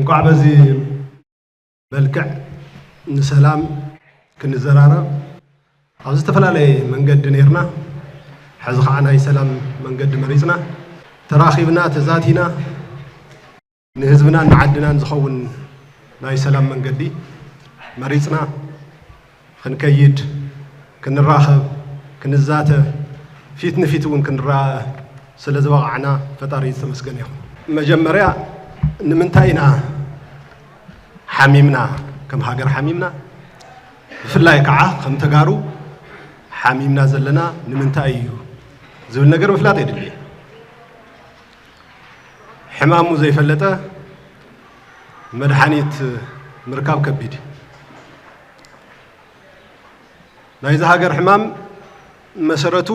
እንኳዕ በዚ መልክዕ ንሰላም ክንዘራረብ ኣብ ዝተፈላለየ መንገዲ ነይርና። ሕዚ ከዓ ናይ ሰላም መንገዲ መሪፅና፣ ተራኺብና፣ ተዛቲና፣ ንህዝብናን ንዓድናን ዝኸውን ናይ ሰላም መንገዲ መሪፅና ክንከይድ፣ ክንራኸብ፣ ክንዛተ፣ ፊት ንፊት እውን ክንረኣ ስለ ዝበቓዕና ፈጣሪ ዝተመስገነ ይኹን። መጀመርያ ንምንታይ ኢና ሓሚምና፣ ከም ሃገር ሓሚምና፣ ብፍላይ ከዓ ከም ተጋሩ ሓሚምና ዘለና ንምንታይ እዩ ዝብል ነገር ምፍላጥ የድሊ። ሕማሙ ዘይፈለጠ መድሓኒት ምርካብ ከቢድ እዩ። ናይዚ ሃገር ሕማም መሰረቱ፣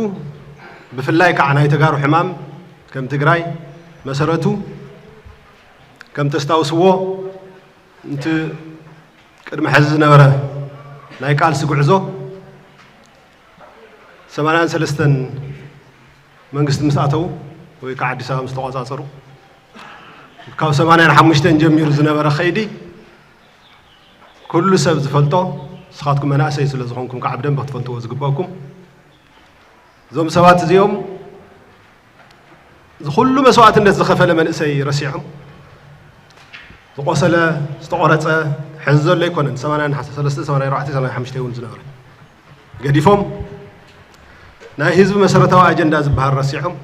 ብፍላይ ከዓ ናይ ተጋሩ ሕማም ከም ትግራይ መሰረቱ፣ ከም ተስታውስዎ፣ እቲ ቅድሚ ሕዚ ዝነበረ ናይ ቃልሲ ጉዕዞ ሰማንያን ሰለስተን መንግስቲ ምስ ኣተዉ ወይ ከዓ ኣዲስ ኣበባ ምስ ተቆፃፀሩ፣ ካብ ሰማንያን ሓሙሽተን ጀሚሩ ዝነበረ ከይዲ ኩሉ ሰብ ዝፈልጦ፣ ንስኻትኩም መናእሰይ ስለ ዝኾንኩም ከዓ ብደንብ ክትፈልጥዎ ዝግበኣኩም። እዞም ሰባት እዚኦም እዚ ኩሉ መስዋእትነት ዝኸፈለ መንእሰይ ረሲዖም፣ ዝቆሰለ፣ ዝተቆረፀ፣ ሕዚ ዘሎ ኣይኮነን፣ ሰማንያን ሰለስተ፣ ሰማንያን ኣርባዕተ፣ ሰማንያን ሓሙሽተ እውን ዝነበረ ገዲፎም፣ ናይ ህዝቢ መሰረታዊ ኣጀንዳ ዝበሃል ረሲዖም፣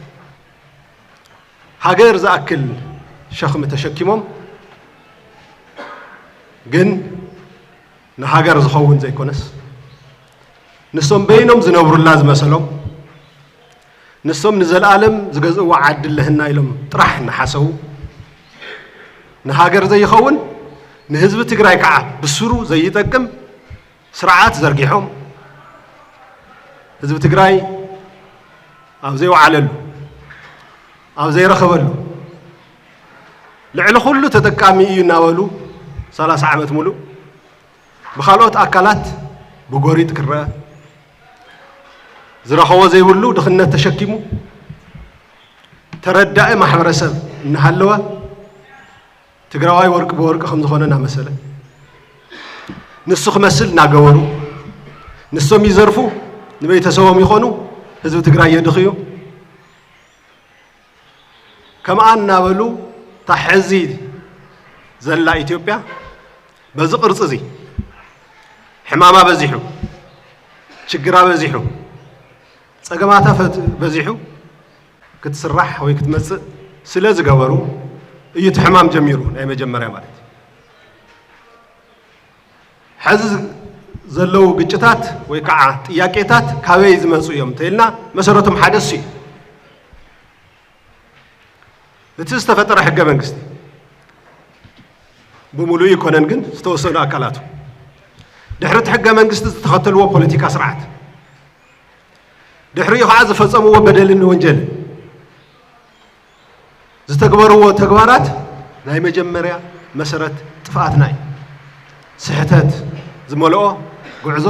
ሃገር ዝኣክል ሸኽሚ ተሸኪሞም፣ ግን ንሃገር ዝኸውን ዘይኮነስ፣ ንሶም በይኖም ዝነብሩላ ዝመሰሎም፣ ንሶም ንዘለኣለም ዝገዝእዋ ዓዲ ኣለህና ኢሎም ጥራሕ እናሓሰቡ፣ ንሃገር ዘይኸውን፣ ንህዝቢ ትግራይ ከዓ ብስሩ ዘይጠቅም ስርዓት ዘርጊሖም፣ ህዝቢ ትግራይ ኣብ ዘይወዓለሉ፣ ኣብ ዘይረኸበሉ፣ ልዕሊ ኩሉ ተጠቃሚ እዩ እናበሉ ሰላሳ ዓመት ሙሉእ ብኻልኦት ኣካላት ብጎሪጥ ክረአ፣ ዝረኸቦ ዘይብሉ ድኽነት ተሸኪሙ፣ ተረዳኢ ማሕበረሰብ እናሃለወ፣ ትግራዋይ ወርቂ ብወርቂ ከም ዝኾነ እናመሰለ፣ ንሱ ክመስል እናገበሩ፣ ንሶም ይዘርፉ፣ ንቤተሰቦም ይኾኑ፣ ህዝቢ ትግራይ የድኽዩ። ከምኣ እናበሉ፣ እታ ሕዚ ዘላ ኢትዮጵያ በዚ ቅርፂ እዚ ሕማማ በዚሑ፣ ችግራ በዚሑ፣ ፀገማታ ፈት-፣ በዚሑ ክትስራሕ ወይ ክትመፅእ ስለ ዝገበሩ እዩ እቲ ሕማም ጀሚሩ፣ ናይ መጀመርያ ማለት እዩ። ሕዚ ዘለዉ ግጭታት ወይ ከዓ ጥያቄታት ካበይ ዝመፁ እዮም እንተኢልና፣ መሰረቶም ሓደ እሱ እዩ። እቲ ዝተፈጠረ ሕገ መንግስቲ፣ ብምሉእ ይኮነን ግን ዝተወሰኑ ኣካላቱ፣ ድሕሪ እቲ ሕገ መንግስቲ ዝተኸተልዎ ፖለቲካ ስርዓት፣ ድሕሪኡ ከዓ ዝፈፀምዎ በደልን ወንጀልን፣ ዝተግበርዎ ተግባራት ናይ መጀመርያ መሰረት ጥፍኣትና እዩ። ስሕተት ዝመልኦ ጉዕዞ፣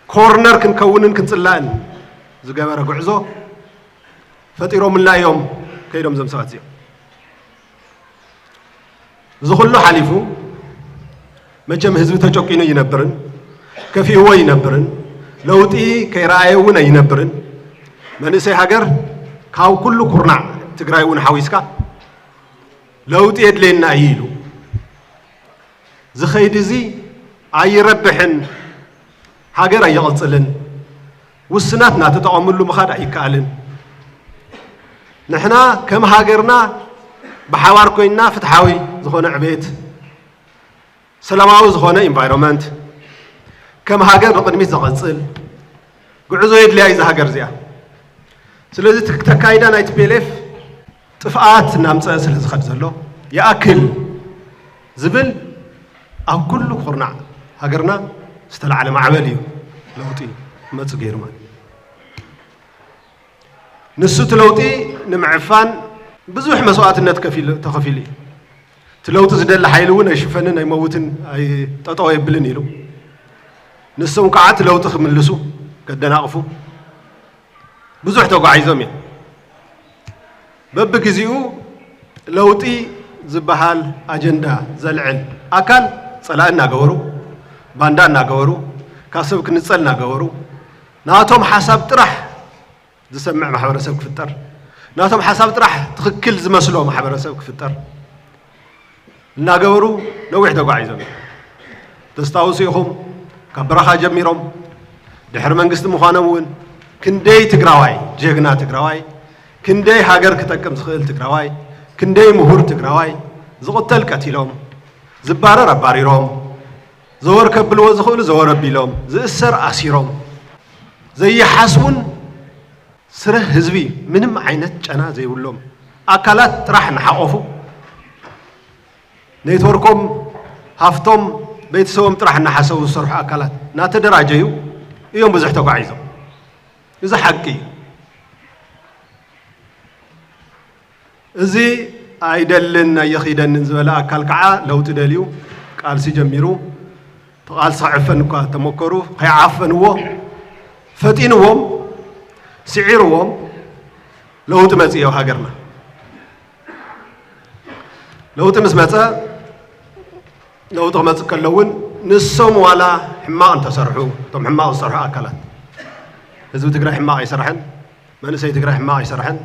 ኮርነር ክንከውንን ክንፅላእን ዝገበረ ጉዕዞ ፈጢሮምልና እዮም ከይዶም እዞም ሰባት እዚኦም። እዚ ኩሉ ሓሊፉ፣ መቸም ህዝቢ ተጨቂኑ ኣይነብርን፣ ከፊእዎ ኣይነብርን፣ ለውጢ ከይረኣየ እውን ኣይነብርን። መንእሰይ ሃገር ካብ ኩሉ ኩርናዕ ትግራይ እውን ሓዊስካ ለውጢ የድልየና እዩ ኢሉ። እዚ ኸይዲ እዚ ኣይረብሕን፣ ሃገር ኣይቕፅልን፣ ውስናት እናተጠቐምሉ ምኻድ ኣይከኣልን። ንሕና ከም ሃገርና ብሓባር ኮይንና ፍትሓዊ ዝኾነ ዕቤት፣ ሰላማዊ ዝኾነ ኢንቫይሮንመንት፣ ከም ሃገር ንቕድሚት ዘቐፅል ጉዕዞ የድልያ እዩ እዛ ሃገር እዚኣ። ስለዚ እቲ ተካይዳ ናይ ቲ ፒ ኤል ኤፍ ጥፍኣት እናምፀአ ስለ ዝኸድ ዘሎ፣ ይኣክል ዝብል ኣብ ኩሉ ኩርናዕ ሃገርና ዝተላዕለ ማዕበል እዩ ለውጢ ክመፅእ ገይሩ ማለት እዩ። ንሱ እቲ ለውጢ ንምዕፋን ብዙሕ መስዋእትነት ከፊሉ፣ ተኸፊሉ እዩ። እቲ ለውጢ ዝደሊ ሓይሊ እውን ኣይሽፈንን ኣይመውትን ኣይ-፣ ጠጠው ኣይብልን ኢሉ። ንሶም ከዓ እቲ ለውጢ ክምልሱ ከደናቕፉ ብዙሕ ተጓዒዞም እዮም። በብግዜኡ ለውጢ ዝበሃል ኣጀንዳ ዘልዕል ኣካል ጸላኢ እናገበሩ፣ ባንዳ እናገበሩ፣ ካብ ሰብ ክንጸል እናገበሩ፣ ናቶም ሓሳብ ጥራሕ ዝሰምዕ ማሕበረሰብ ክፍጠር፣ ናቶም ሓሳብ ጥራሕ ትኽክል ዝመስሎ ማሕበረሰብ ክፍጠር እናገበሩ ነዊሕ ተጓዒዞም እዮም። ተስታውሱ ኢኹም፣ ካብ በረኻ ጀሚሮም ድሕሪ መንግስቲ ምዃኖም እውን ክንደይ ትግራዋይ፣ ጀግና ትግራዋይ፣ ክንደይ ሃገር ክጠቅም ዝኽእል ትግራዋይ፣ ክንደይ ምሁር ትግራዋይ ዝቕተል ቀቲሎም፣ ዝባረር ኣባሪሮም፣ ዘወር ከብልዎ ዝኽእሉ ዘወር ኣቢሎም፣ ዝእሰር ኣሲሮም፣ ዘይሓስቡን ስረ ህዝቢ ምንም ዓይነት ጨና ዘይብሎም ኣካላት ጥራሕ እናሓቆፉ፣ ኔትወርኮም፣ ሃፍቶም፣ ቤተሰቦም ጥራሕ እናሓሰቡ ዝሰርሑ ኣካላት እናተደራጀዩ እዮም ብዙሕ ተጓዒዞም። እዚ ሓቂ እዩ። እዚ ኣይደልን ኣየኺደንን ዝበለ ኣካል ከዓ ለውጢ ደልዩ ቃልሲ ጀሚሩ። ተቓልሲ ክዕፈን እኳ ተመከሩ፣ ከይዓፈንዎ ፈጢንዎም፣ ስዒርዎም ለውጢ መፅእ ኣብ ሃገርና። ለውጢ ምስ መፀ፣ ለውጢ ክመፅእ ከሎ እውን ንሶም ዋላ ሕማቕ እንተሰርሑ፣ እቶም ሕማቕ ዝሰርሑ ኣካላት፣ ህዝቢ ትግራይ ሕማቕ ኣይሰርሐን፣ መንእሰይ ትግራይ ሕማቕ ኣይሰርሐን፣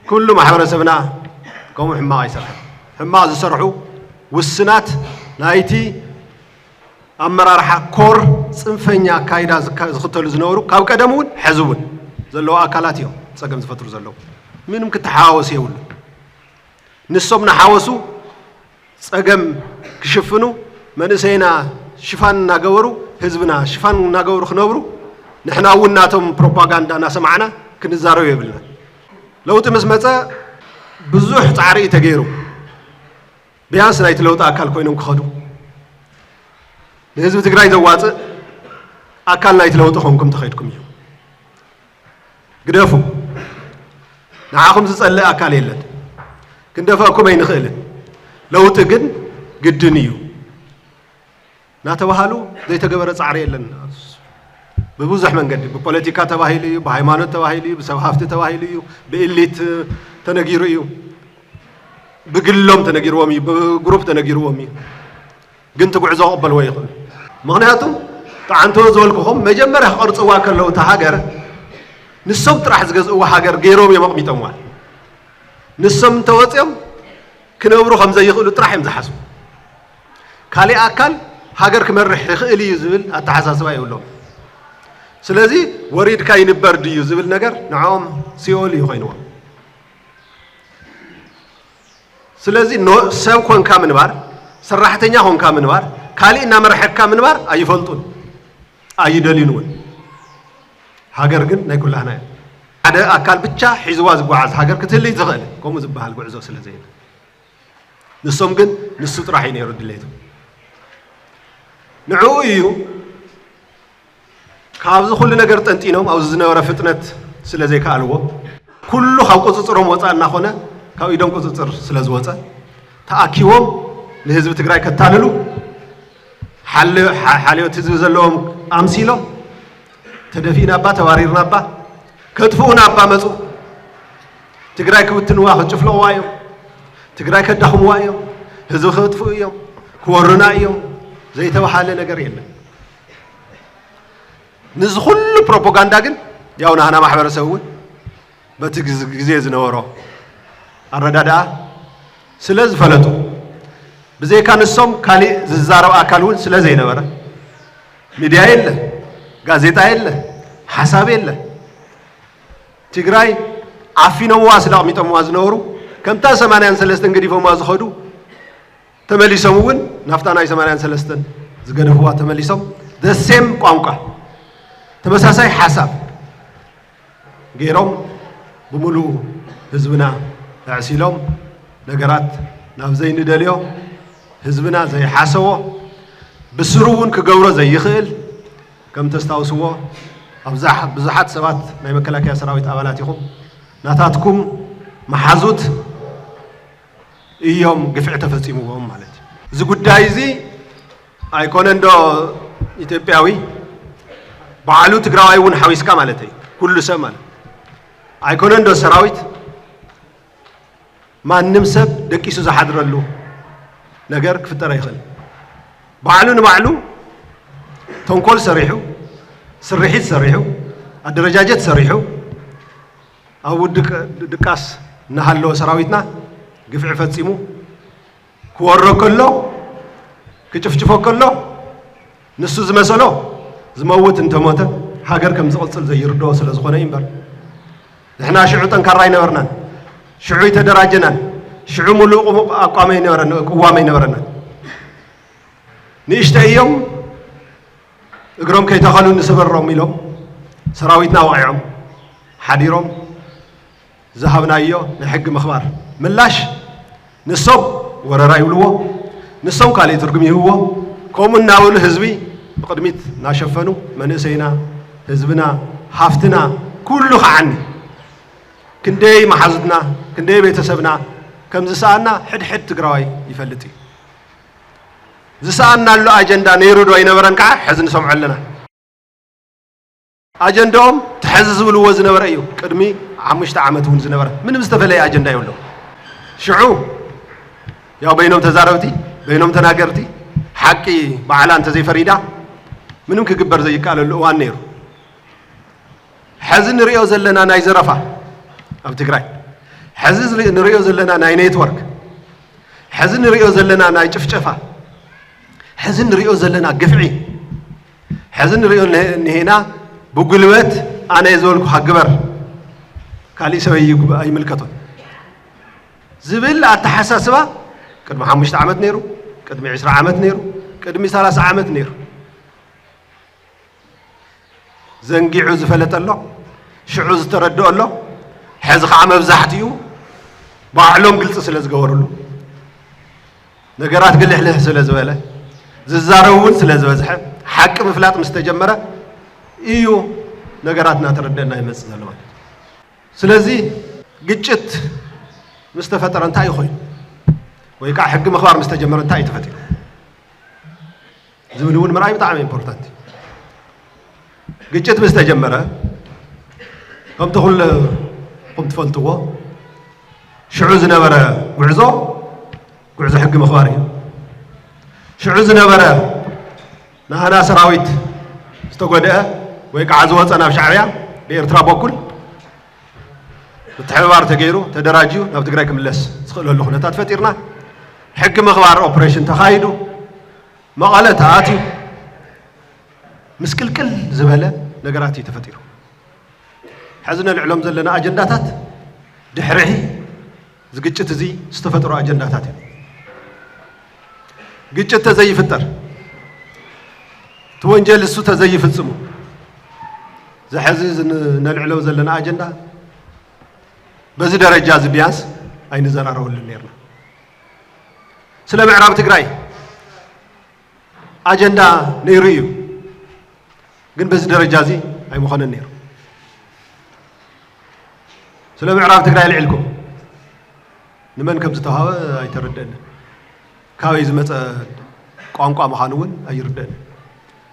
ኩሉ ማሕበረሰብና ከምኡ ሕማቕ ኣይሰርሐን። ሕማቕ ዝሰርሑ ውስናት ናይቲ ኣመራርሓ ኮር ፅንፈኛ ኣካይዳ ዝካ-፣ ዝኽተሉ ዝነበሩ ካብ ቀደም እውን ሕዚ እውን ዘለዉ ኣካላት እዮም ፀገም ዝፈጥሩ ዘለዉ። ምንም ክተሓዋወስ የብሉ። ንሶም እናሓወሱ ፀገም ክሽፍኑ፣ መንእሰይና ሽፋን እናገበሩ፣ ህዝብና ሽፋን እናገበሩ ክነብሩ፣ ንሕና እውን ናቶም ፕሮፓጋንዳ እናሰማዕና ክንዛረብ የብልናን። ለውጢ ምስ መፀ ብዙሕ ፃዕሪ እዩ ተገይሩ። ቢያንስ ናይቲ ለውጢ ኣካል ኮይኖም ክኸዱ፣ ንህዝቢ ትግራይ ዘዋፅእ ኣካል ናይቲ ለውጢ ኮንኩም ተኸድኩም እዩ። ግደፉ፣ ንዓኹም ዝፀልእ ኣካል የለን፣ ክንደፍኣኩም ኣይንኽእልን፣ ለውጢ ግን ግድን እዩ እናተባሃሉ ዘይተገበረ ፃዕሪ የለን። ብብዙሕ መንገዲ፣ ብፖለቲካ ተባሂሉ እዩ፣ ብሃይማኖት ተባሂሉ እዩ፣ ብሰብ ሃፍቲ ተባሂሉ እዩ፣ ብኢሊት ተነጊሩ እዩ፣ ብግሎም ተነጊርዎም እዩ፣ ብግሩፕ ተነጊርዎም እዩ። ግን እቲ ጉዕዞ ክቕበልዎ ይኽእሉ። ምኽንያቱም፣ ጠዓንቶ ዝበልኩኹም፣ መጀመርያ ክቐርፅዋ ከለዉ እታ ሃገር ንሶም ጥራሕ ዝገዝእዋ ሃገር ገይሮም እዮም ኣቕሚጦምዋ። ንሶም እንተወፂኦም ክነብሩ ከም ዘይኽእሉ ጥራሕ እዮም ዝሓስቡ። ካሊእ ኣካል ሃገር ክመርሕ ይኽእል እዩ ዝብል ኣተሓሳስባ የብሎም። ስለዚ ወሪድካ ይንበር ድዩ ዝብል ነገር ንዕኦም ሲኦል እዩ ኮይንዎም። ስለዚ ኖ-፣ ሰብ ኮንካ ምንባር፣ ሰራሕተኛ ኮንካ ምንባር፣ ካሊእ እናመርሐካ ምንባር ኣይፈልጡን፣ ኣይደልዩን እውን። ሃገር ግን ናይ ኩላህና እያ። ሓደ ኣካል ብቻ ሒዝዋ ዝጓዓዝ ሃገር ክትህልይ ትኽእል፣ ከምኡ ዝበሃል ጉዕዞ ስለ ዘየለ። ንሶም ግን ንሱ ጥራሕ እዩ ነይሩ ድሌቱ። ንዕኡ እዩ ካብዚ ኩሉ ነገር ጠንጢኖም ኣብዚ ዝነበረ ፍጥነት ስለ ዘይከኣልዎ፣ ኩሉ ካብ ቁፅፅሮም ወፃእ እናኾነ፣ ካብ ኢዶም ቁፅፅር ስለ ዝወፀ፣ ተኣኪቦም ንህዝቢ ትግራይ ከታልሉ፣ ሓል-፣ ሓ-፣ ሓልዮት ህዝቢ ዘለዎም ኣምሲሎም፣ ተደፊእና እባ፣ ተባሪርና እባ፣ ከጥፍኡና እባ መፁ። ትግራይ ክብትንዋ፣ ክጭፍልቕዋ እዮም። ትግራይ ከዳኽምዋ እዮም። ህዝቢ ከጥፍኡ እዮም። ክወሩና እዮም። ዘይተባሃለ ነገር የለን። ንዚ ኩሉ ፕሮፓጋንዳ ግን ያው ናህና ማሕበረሰብ እውን በቲ ግዝ-፣ ግዜ ዝነበሮ ኣረዳድኣ ስለ ዝፈለጡ፣ ብዘይካ ንሶም ካሊእ ዝዛረብ ኣካል እውን ስለ ዘይነበረ፣ ሚድያ የለ፣ ጋዜጣ የለ፣ ሓሳብ የለ። ትግራይ ዓፊኖምዋ ስለ ኣቕሚጦምዋ ዝነበሩ፣ ከምታ ሰማንያን ሰለስተን ገዲፎምዋ ዝኸዱ፣ ተመሊሶም እውን ናብታ ናይ ሰማንያን ሰለስተን ዝገደፍዋ ተመሊሶም፣ the same ቋንቋ፣ ተመሳሳይ ሓሳብ ገይሮም፣ ብምሉእ ህዝብና ኣዕሲሎም፣ ነገራት ናብ ዘይንደልዮ፣ ህዝብና ዘይሓሰቦ፣ ብስሩ እውን ክገብሮ ዘይኽእል፣ ከም ተስታውስዎ፣ ኣብዛ-፣ ብዙሓት ሰባት ናይ መከላከያ ሰራዊት ኣባላት ኢኹም፣ ናታትኩም መሓዙት እዮም ግፍዒ ተፈፂምዎም ማለት እዩ። እዚ ጉዳይ እዚ ኣይኮነን ዶ ኢትዮጵያዊ፣ ባዕሉ ትግራዋይ እውን ሓዊስካ ማለት እዩ፣ ኩሉ ሰብ ማለት፣ ኣይኮነን ዶ ሰራዊት ማንም ሰብ ደቂሱ ዝሓድረሉ ነገር ክፍጠር ኣይኽእል። ባዕሉ ንባዕሉ ተንኮል ሰሪሑ፣ ስርሒት ሰሪሑ፣ ኣደረጃጀት ሰሪሑ፣ ኣብ ውድቅ ድቃስ እናሃለወ ሰራዊትና ግፍዒ ፈጺሙ ክወሮ ከሎ፣ ክጭፍጭፎ ከሎ፣ ንሱ ዝመሰሎ ዝመውት እንተሞተ ሃገር ከም ዝቕጽል ዘይርድኦ ስለ ዝኾነ እዩ እምበር፣ ንሕና ሽዑ ጠንካራ ኣይነበርናን፣ ሽዑ ኣይተደራጀናን፣ ሽዑ ሙሉእ ቁሙ-፣ ኣቋም ኣይነበረን፣ ቅዋም ኣይነበረናን። ንእሽተይ እዮም እግሮም ከይተኸሉ ንስበሮም ኢሎም ሰራዊትና ወቒዖም ሓዲሮም ዝሃብናዮ ናይ ሕጊ ምኽባር ምላሽ ንሶም ወረራ ይብልዎ፣ ንሶም ካልእ ትርጉም ይህብዎ። ከምኡ እናበሉ ህዝቢ ብቕድሚት እናሸፈኑ መንእሰይና፣ ህዝብና፣ ሃፍትና ኩሉ ከዓኒ ክንደይ መሓዙትና፣ ክንደይ ቤተሰብና ከም ዝሰኣና ሕድሕድ ትግራዋይ ይፈልጥ እዩ። ዝሰኣናሉ ኣጀንዳ ነይሩ ዶ ኣይነበረን ከዓ ሕዚ ንሰምዖ ኣለና። ኣጀንዳኦም ትሕዚ ዝብልዎ ዝነበረ እዩ። ቅድሚ ሓሙሽተ ዓመት እውን ዝነበረ ምንም ዝተፈለየ ኣጀንዳ የብሎም። ሽዑ ያው በይኖም ተዛረብቲ፣ በይኖም ተናገርቲ፣ ሓቂ ባዕላ እንተዘይፈሪዳ ምንም ክግበር ዘይከኣለሉ እዋን ነይሩ። ሕዚ ንሪኦ ዘለና ናይ ዘረፋ ኣብ ትግራይ፣ ሕዚ ዝሪ-፣ ንሪኦ ዘለና ናይ ኔትወርክ፣ ሕዚ ንሪኦ ዘለና ናይ ጭፍጨፋ፣ ሕዚ ንሪኦ ዘለና ግፍዒ፣ ሕዚ ንሪኦ እነ-፣ እኒሄና ብጉልበት ኣነ ዝበልኩኻ ግበር፣ ካሊእ ሰብ ኣይጉ-፣ ኣይምልከቶን ዝብል ኣተሓሳስባ ቅድሚ ሓሙሽተ ዓመት ነይሩ፣ ቅድሚ ዕስራ ዓመት ነይሩ፣ ቅድሚ ሰላሳ ዓመት ነይሩ። ዘንጊዑ ዝፈለጠ ኣሎ፣ ሽዑ ዝተረድኦ ኣሎ። ሕዚ ከዓ መብዛሕትኡ ባዕሎም ግልፂ ስለ ዝገበሩሉ፣ ነገራት ግልሕልሕ ስለ ዝበለ፣ ዝዛረቡ እውን ስለ ዝበዝሐ፣ ሓቂ ምፍላጥ ምስ ተጀመረ እዩ ነገራት እናተረደአና ይመፅእ ዘሎ ማለት እዩ። ስለዚ ግጭት ምስ ተፈጠረ እንታይ እዩ ኮይኑ? ወይ ከዓ ሕጊ ምኽባር ምስ ተጀመረ እንታይ እዩ ተፈጢሩ? ዝብል እውን ምርኣይ ብጣዕሚ ኢምፖርታንት እዩ። ግጭት ምስ ተጀመረ፣ ከምቲ ኩልኹም ትፈልጥዎ፣ ሽዑ ዝነበረ ጉዕዞ፣ ጉዕዞ ሕጊ ምኽባር እዩ። ሽዑ ዝነበረ ናህና ሰራዊት ዝተጎድአ ወይ ከዓ ዝወፀ ናብ ሻዕብያ ብኤርትራ በኩል ምትሕብባር ተገይሩ፣ ተደራጅዩ ናብ ትግራይ ክምለስ ዝኽእለሉ ኩነታት ፈጢርና። ሕጊ ምኽባር ኦፕሬሽን ተኻይዱ፣ መቐለ ተኣትዩ፣ ምስቅልቅል ዝበለ ነገራት እዩ ተፈጢሩ። ሕዚ ነልዕሎም ዘለና ኣጀንዳታት ድሕሪ እዚ ግጭት እዚ ዝተፈጠሩ ኣጀንዳታት እዮም። ግጭት ተዘይፍጠር፣ እቲ ወንጀል እሱ ተዘይፍጽሙ፣ ዝሕዚ እዚ ን-፣ ነልዕሎ ዘለና ኣጀንዳ በዚ ደረጃ እዚ ቢያንስ ኣይንዘራረበሉን ነይርና። ስለ ምዕራብ ትግራይ ኣጀንዳ ነይሩ እዩ፣ ግን በዚ ደረጃ እዚ ኣይምኾነን ነይሩ። ስለ ምዕራብ ትግራይ ኣልዒልኩም ንመን ከም ዝተዋሃበ ኣይተረድአንን። ካበይ ዝመፀ ቋንቋ ምዃኑ እውን ኣይርድአንን።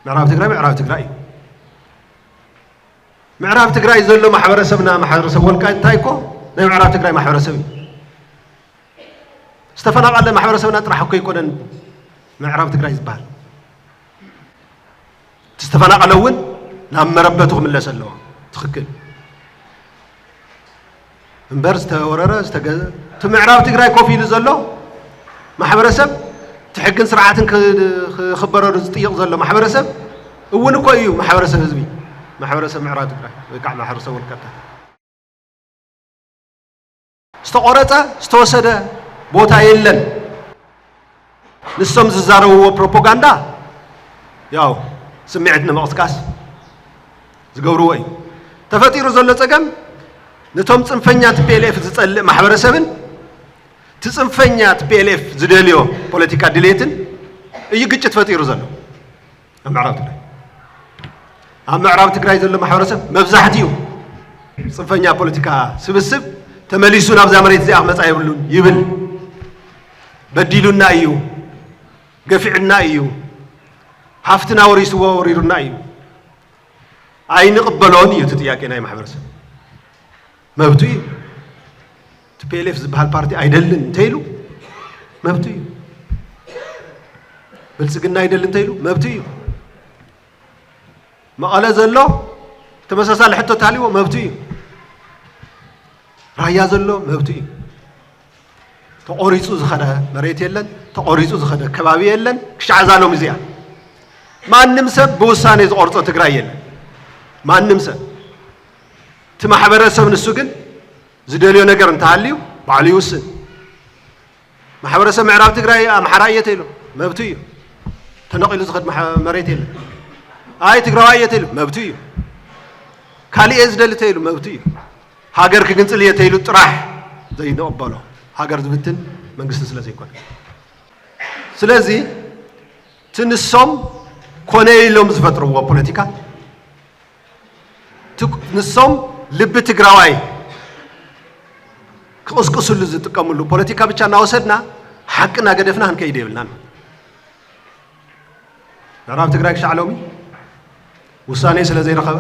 ምዕራብ ትግራይ ምዕራብ ትግራይ እዩ። ምዕራብ ትግራይ ዘሎ ማሕበረሰብና፣ ማሕበረሰብ ወልቃይት እንታይ እኮ ናይ ምዕራብ ትግራይ ማሕበረሰብ እዩ። ዝተፈናቐለ ማሕበረሰብና ጥራሕ እኮ ኣይኮነን ምዕራብ ትግራይ ዝበሃል። እቲ ዝተፈናቐለ እውን ናብ መረበቱ ክምለስ ኣለዎ። ትኽክል። እምበር ዝተወረረ፣ ዝተገ-፣ እቲ ምዕራብ ትግራይ ኮፍ ኢሉ ዘሎ ማሕበረሰብ፣ እቲ ሕግን ስርዓትን ክ-፣ ክኽበረሉ ዝጥይቕ ዘሎ ማሕበረሰብ እውን እኮ እዩ ማሕበረሰብ ህዝቢ፣ ማሕበረሰብ ምዕራብ ትግራይ ወይ ከዓ ማሕበረሰብ ወልቃይት። ዝተቆረፀ፣ ዝተወሰደ ቦታ የለን። ንሶም ዝዛረብዎ ፕሮፓጋንዳ ያው ስምዒት ንምቕስቃስ ዝገብርዎ እዩ። ተፈጢሩ ዘሎ ፀገም ነቶም ፅንፈኛ ቲ ፒ ኤል ኤፍ ዝፀልእ ማሕበረሰብን እቲ ፅንፈኛ ቲ ፒ ኤል ኤፍ ዝደልዮ ፖለቲካ ድሌትን እዩ ግጭት ፈጢሩ ዘሎ። ኣብ ምዕራብ ትግራይ፣ ኣብ ምዕራብ ትግራይ ዘሎ ማሕበረሰብ መብዛሕትኡ ፅንፈኛ ፖለቲካ ስብስብ ተመሊሱ ናብዛ መሬት እዚኣ ክመፃ የብሉን ይብል። በዲሉና እዩ፣ ገፊዕና እዩ፣ ሃፍትና ወሪስዎ ወሪሩና እዩ። ኣይንቕበሎን እዩ እቲ ጥያቄ ናይ ማሕበረሰብ። መብቱ እዩ። እቲ ቲፒኤልኤፍ ዝበሃል ፓርቲ ኣይደልን እንተኢሉ መብቱ እዩ። ብልጽግና ኣይደልን እንተኢሉ መብቱ እዩ። መቐለ ዘሎ ተመሳሳሊ ሕቶ ተሃልይዎ መብቱ እዩ። ራያ ዘሎ መብቱ እዩ። ተቖሪጹ ዝኸደ መሬት የለን፣ ተቖሪጹ ዝኸደ ከባቢ የለን። ክሻዕ እዛ ሎሚ እዚኣ ማንም ሰብ ብውሳኔ ዝቖርጾ ትግራይ የለን። ማንም ሰብ እቲ ማሕበረሰብ ንሱ ግን ዝደልዮ ነገር እንተሃልዩ ባዕሉ ይውስን። ማሕበረሰብ ምዕራብ ትግራይ ኣምሓራ እየ ተይሉ መብቱ እዩ። ተነቒሉ ዝኸድ ማሕ- መሬት የለን። ኣይ ትግራዋይ እየ ተይሉ መብቱ እዩ። ካልእ እየ ዝደሊ ተይሉ መብቱ እዩ። ሃገር ክግንጽል እየ ተይሉ ጥራሕ ዘይንቕበሎ ሃገር ዝብትን መንግስቲ ስለ ዘይኮነ። ስለዚ እቲ ንሶም ኮነ ኢሎም ዝፈጥርዎ ፖለቲካ፣ እቲ ንሶም ልቢ ትግራዋይ ክቕስቅስሉ ዝጥቀምሉ ፖለቲካ ብቻ እናወሰድና ሓቂ እናገደፍና ክንከይድ የብልናን። ምዕራብ ትግራይ ክሻዕ ሎሚ ውሳኔ ስለ ዘይረኸበ፣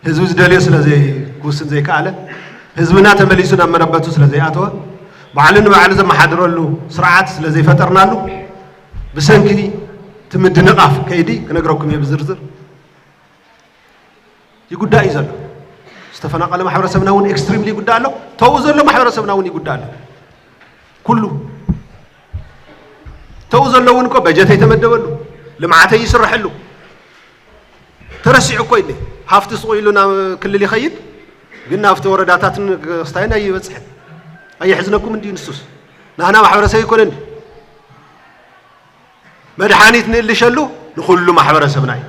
ህዝቢ ዝደልዮ ስለ ዘይክውስን ዘይከኣለ፣ ህዝብና ተመሊሱ ናብ መረበቱ ስለ ዘይኣተወ፣ ባዕሉ ንባዕሉ ዘመሓድረሉ ስርዓት ስለ ዘይፈጠርናሉ፣ ብሰንኪ እቲ ምድንቓፍ ከይዲ ክነግረኩም እየ ብዝርዝር። ይጉዳእ እዩ ዘሎ። ዝተፈናቐለ ማሕበረሰብና እውን ኤክስትሪምሊ ይጉዳእ ኣሎ። ተው ዘሎ ማሕበረሰብና እውን ይጉዳእ ኣሎ። ኩሉ ተው ዘሎ እውን እኮ በጀት ኣይተመደበሉ፣ ልምዓት ኣይስረሐሉ። ተረሲዑ እኮ እዩ። ሃፍቲ ስቑ ኢሉ ናብ ክልል ይኸይድ፣ ግን ናብቲ ወረዳታትን ክስታይን ኣይበፅሕን። ኣየሕዝነኩም እንድዩ ንሱስ? ናህና ማሕበረሰብ ይኮነን። መድሓኒት ንእልሸሉ ንኹሉ ማሕበረሰብና እዩ።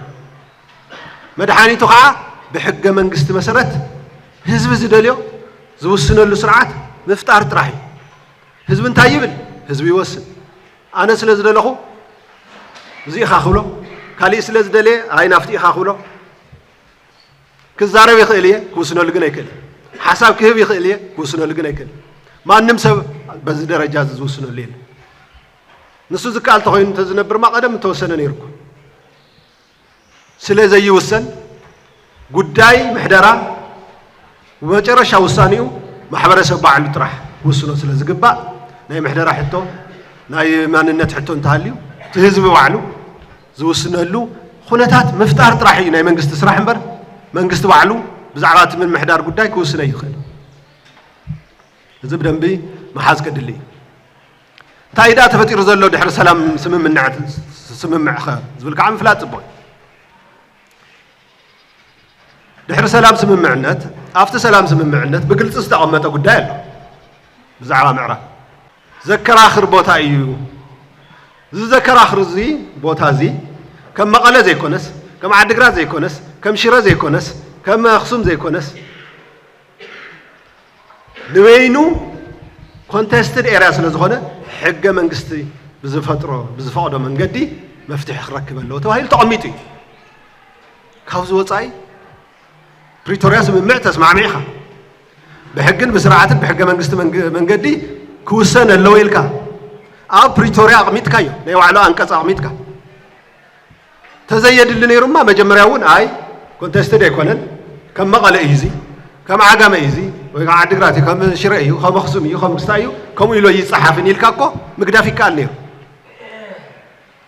መድሓኒቱ ከዓ ብሕገ መንግስቲ መሰረት ህዝቢ ዝደልዮ ዝውስነሉ ስርዓት ምፍጣር ጥራሕ እዩ። ህዝቢ እንታይ ይብል? ህዝቢ ይወስን። ኣነ ስለ ዝደለኹ እዚ ኢኻ ክብሎ፣ ካሊእ ስለ ዝደለየ ኣይ ናፍቲ ኢኻ ክብሎ ክዛረብ ይኽእል እየ፣ ክውስነሉ ግን ኣይክእልን። ሓሳብ ክህብ ይኽእል እየ፣ ክውስነሉ ግን ኣይክእልን። ማንም ሰብ በዚ ደረጃ እዚ ዝውስነሉ የለን። ንሱ ዝከኣል ተኾይኑ እንተዝነብርማ ቀደም ምተወሰነ ነይሩ እኮ። ስለ ዘይውሰን ጉዳይ ምሕደራ ብመጨረሻ ውሳኔኡ ማሕበረሰብ ባዕሉ ጥራሕ ክውስኖ ስለ ዝግባእ ናይ ምሕደራ ሕቶ ናይ ማንነት ሕቶ እንተሃልዩ እቲ ህዝቢ ባዕሉ ዝውስነሉ ኩነታት ምፍጣር ጥራሕ እዩ ናይ መንግስቲ ስራሕ እምበር መንግስቲ ባዕሉ ብዛዕባ እቲ ምምሕዳር ጉዳይ ክውስን ኣይኽእል። እዚ ብደንቢ ምሓዝ ከድሊ እዩ። እንታይ ደኣ ተፈጢሩ ዘሎ ድሕሪ ሰላም ስምምዕነት ስምምዕ ኸ ዝብል ከዓ ምፍላጥ ፅቡቅ እዩ። ድሕሪ ሰላም ስምምዕነት ኣብቲ ሰላም ስምምዕነት ብግልፂ ዝተቐመጠ ጉዳይ ኣሎ። ብዛዕባ ምዕራብ ዘከራኽር ቦታ እዩ። እዚ ዘከራኽር እዚ ቦታ እዚ ከም መቐለ ዘይኮነስ ከም ዓድግራት ዘይኮነስ ከም ሽረ ዘይኮነስ ከም ኣኽሱም ዘይኮነስ ንበይኑ ኮንቴስትድ ኤርያ ስለ ዝኾነ ሕገ መንግስቲ ብዝፈጥሮ ብዝፈቕዶ መንገዲ መፍትሒ ክረክብ ኣለዎ ተባሂሉ ተቐሚጡ እዩ። ካብዚ ወፃኢ ፕሪቶርያ ስምምዕ ተስማዕሚዕኻ ብሕግን ብስርዓትን ብሕገ መንግስቲ መንገዲ ክውሰን ኣለዎ ኢልካ ኣብ ፕሪቶርያ ኣቕሚጥካዮ ናይ ባዕሉ ኣንቀፅ ኣቕሚጥካ ተዘየድሊ ነይሩማ መጀመርያ እውን ኣይ ኮንቴስትድ ኣይኮነን ከም መቐለ እዩ እዚ ከም ዓጋመ እዩ እዚ ወይ ከዓ ዓድግራት እዩ ከም ሽረ እዩ ከም ኣኽሱም እዩ ከም ክስታይ እዩ ከምኡ ኢሎ ይፀሓፍን ኢልካ እኮ ምግዳፍ ይከኣል ነይሩ።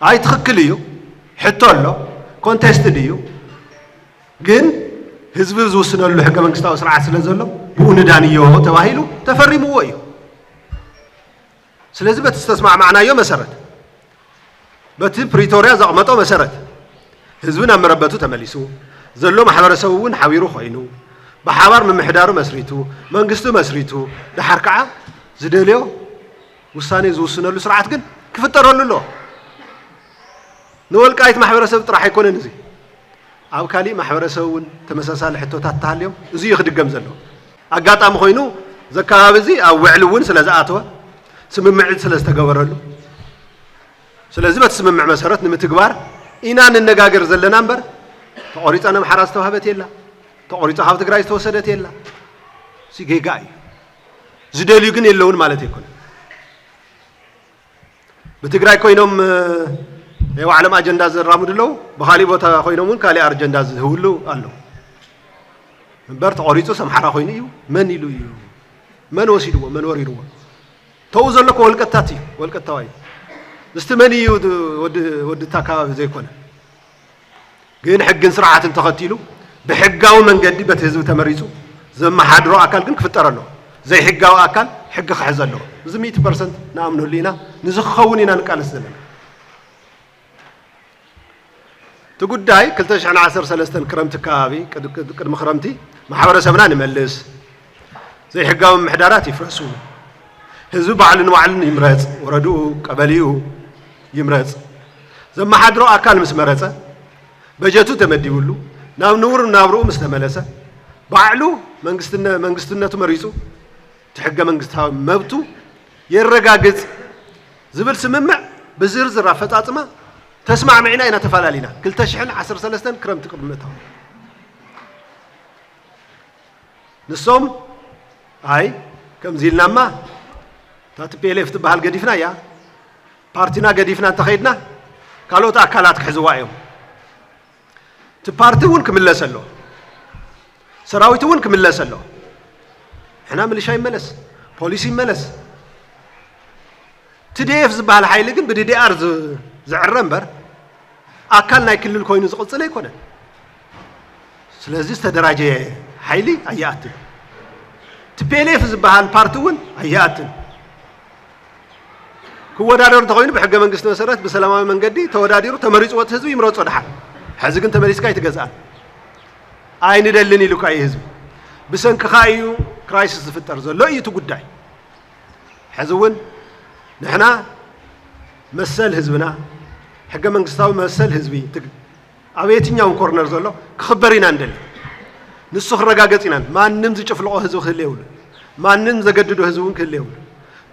ኣይ ትኽክል እዩ ሕቶ ኣሎ ኮንቴስትድ እዩ ግን ህዝቢ ዝውስነሉ ሕገ መንግስታዊ ስርዓት ስለ ዘሎ ብኡ ንዳንዮ ተባሂሉ ተፈሪምዎ እዩ። ስለዚ በቲ ዝተስማዕማዕናዮ መሰረት በቲ ፕሪቶርያ ዘቕመጦ መሰረት ህዝቢ ናብ መረበቱ ተመሊሱ ዘሎ ማሕበረሰብ እውን ሓቢሩ ኮይኑ ብሓባር ምምሕዳሩ መስሪቱ መንግስቱ መስሪቱ ደሓር ከዓ ዝደልዮ ውሳኔ ዝውስነሉ ስርዓት ግን ክፍጠረሉ ኣለዎ። ንወልቃይት ማሕበረሰብ ጥራሕ ኣይኮነን እዚ ኣብ ካሊእ ማሕበረሰብ እውን ተመሳሳሊ ሕቶታት ተሃልዮም እዚ እዩ ክድገም ዘለዎ። ኣጋጣሚ ኮይኑ ዘከባቢ እዚ ኣብ ውዕሊ እውን ስለ ዝኣተወ ስምምዕ ስለ ዝተገበረሉ ስለዚ በቲ ስምምዕ መሰረት ንምትግባር ኢና ንነጋገር ዘለና እምበር ተቖሪፃ ነምሓራ ዝተዋህበት የላ ተቖሪፃ ካብ ትግራይ ዝተወሰደት የላ። እዚ ጌጋ እዩ። ዝደልዩ ግን የለውን ማለት ኣይኮነን። ብትግራይ ኮይኖም ናይ ባዕሎም ኣጀንዳ ዘራምዱ ኣለዉ። ብካሊእ ቦታ ኮይኖም እውን ካሊእ ኣጀንዳ ዝህብሉ ኣሎ። እምበር ተቆሪፁ ሰምሓራ ኮይኑ እዩ መን ኢሉ እዩ መን ወሲድዎ? መን ወሪድዎ? ተው ዘሎ እኮ ወልቀታት እዩ፣ ወልቀታዋ እዩ። እስቲ መን እዩ ወዲ፣ ወዲ እቲ ኣካባቢ ዘይኮነ? ግን ሕግን ስርዓትን ተኸቲሉ ብሕጋዊ መንገዲ በቲ ህዝቢ ተመሪጹ ዘመሓድሮ ኣካል ግን ክፍጠር ኣለዎ። ዘይሕጋዊ ኣካል ሕጊ ክሕዝ ኣለዎ። እዚ ሚእቲ ፐርሰንት ንኣምነሉ ኢና፣ ንዚ ክኸውን ኢና ንቃለስ ዘለና። እቲ ጉዳይ ክልተ ሽሕን ዓሰርተ ሰለስተን ክረምቲ ከባቢ፣ ቅድ-፣ ቅድ-፣ ቅድሚ ክረምቲ ማሕበረሰብና ንመልስ፣ ዘይሕጋዊ ምምሕዳራት ይፍረሱ፣ ህዝቢ ባዕሉ ንባዕሉ ይምረጽ፣ ወረድኡ፣ ቀበሊኡ ይምረጽ፣ ዘመሓድሮ ኣካል ምስ መረጸ፣ በጀቱ ተመዲብሉ፣ ናብ ንቡር ናብርኡ ምስ ተመለሰ፣ ባዕሉ መንግስትነ-፣ መንግስትነቱ መሪጹ፣ እቲ ሕገ መንግስታዊ መብቱ የረጋግጽ ዝብል ስምምዕ ብዝርዝር ኣፈጻጽማ ተስማዕሚዕና ኢና ተፈላለና። ክልተ ሽሕን ዓሰርተ ሰለስተን ክረምቲ ቅድሚ ምእታው። ንሶም ኣይ ከምዚ ኢልናማ እታ ቲ ፒ ኤል ኤፍ ትበሃል ገዲፍና እያ፣ ፓርቲና ገዲፍና እንተኸይድና ካልኦት ኣካላት ክሕዝዋ እዮም። እቲ ፓርቲ እውን ክምለስ ኣሎ፣ ሰራዊት እውን ክምለስ ኣሎ። ሕና ምልሻ ይመለስ፣ ፖሊስ ይመለስ። ቲ ዲ ኤፍ ዝበሃል ሓይሊ ግን ብ ዲ ዲ ኣር ዝ-፣ ዝዕረ እምበር ኣካል ናይ ክልል ኮይኑ ዝቕጽል ኣይኮነን። ስለዚ ዝተደራጀየ ሓይሊ ኣይኣትን። ቲ ፒ ኤል ኤፍ ዝበሃል ፓርቲ እውን ኣይኣትን። ክወዳደር እንተኾይኑ ብሕገ መንግስቲ መሰረት ብሰላማዊ መንገዲ ተወዳዲሩ ተመሪፅዎ እቲ ህዝቢ ይምረፆ ድሓን። ሕዚ ግን ተመሊስካ ኣይትገዝኣን። ኣይንደልን ኢሉካ እዩ ህዝቢ። ብሰንክኻ እዩ ክራይሲስ ዝፍጠር ዘሎ እዩ እቲ ጉዳይ። ሕዚ እውን ንሕና መሰል ህዝብና፣ ሕገ መንግስታዊ መሰል ህዝቢ ትግ-፣ ኣብ የትኛውም ኮርነር ዘሎ ክኽበር ኢና እንደሊ። ንሱ ክረጋገጽ ኢና። ማንም ዝጭፍልቆ ህዝቢ ክህሉ የብሉን። ማንም ዘገድዶ ህዝቢ እውን ክህሉ የብሉን።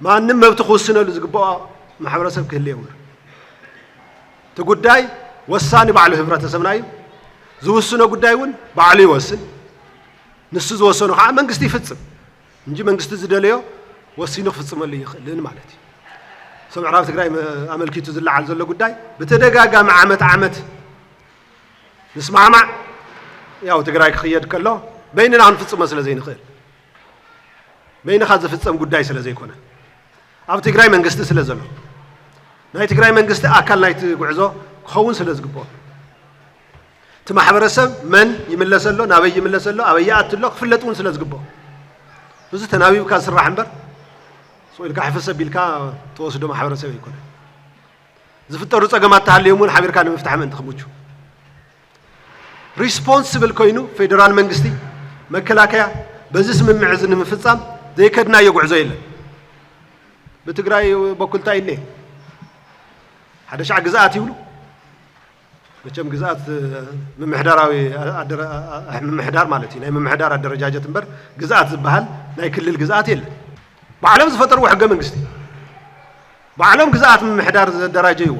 ማንም መብቱ ክውስነሉ ዝግብኦ ማሕበረሰብ ክህሉ የብሉን። እቲ ጉዳይ ወሳኒ ባዕሉ ህብረተሰብና እዩ። ዝውስኖ ጉዳይ እውን ባዕሉ ይወስን። ንሱ ዝወሰኖ ከዓ መንግስቲ ይፍጽም እንጂ መንግስቲ ዝደለዮ ወሲኑ ክፍጽመሉ ይኽእልን ማለት እዩ። ሰው ምዕራብ ትግራይ መ-፣ ኣመልኪቱ ዝለዓል ዘሎ ጉዳይ ብተደጋጋሚ ዓመት ዓመት ንስማዕማዕ፣ ያው ትግራይ ክኽየድ ከሎ በይንና ክንፍጽሞ ስለ ዘይንኽእል፣ በይንኻ ዝፍጸም ጉዳይ ስለ ዘይኮነ፣ ኣብ ትግራይ መንግስቲ ስለ ዘሎ፣ ናይ ትግራይ መንግስቲ ኣካል ናይቲ ጉዕዞ ክኸውን ስለ ዝግብኦ፣ እቲ ማሕበረሰብ መን ይምለስ ኣሎ፣ ናበይ ይምለስ ኣሎ፣ ኣበይ ይኣቲ ኣሎ ክፍለጥ እውን ስለ ዝግብኦ፣ እዚ ተናቢብካ ዝስራሕ እምበር፣ ስቕ ኢልካ ሕፍስ ኣቢልካ ትወስዶ ማሕበረሰብ ኣይኮነን። ዝፍጠሩ ጸገማት ተሃልዮም እውን ሓቢርካ ንምፍታሕ ምእንቲ ክምቹ፣ ሪስፖንስብል ኮይኑ ፌደራል መንግስቲ፣ መከላከያ፣ በዚ ስምምዕ እዚ ንምፍጻም ዘይከድናዮ ጉዕዞ የለን። ብትግራይ በኩል እንታይ እኒኤ? ሓደ ሻዕ ግዝኣት ይብሉ። መቸም ግዝኣት፣ ምምሕዳራዊ ኣደረ-፣ ምምሕዳር ማለት እዩ። ናይ ምምሕዳር ኣደረጃጀት እምበር ግዝኣት ዝበሃል ናይ ክልል ግዝኣት የለን። ባዕሎም ዝፈጠርዎ ሕገ መንግስቲ፣ ባዕሎም ግዝኣት ምምሕዳር ዘደራጀይዎ፣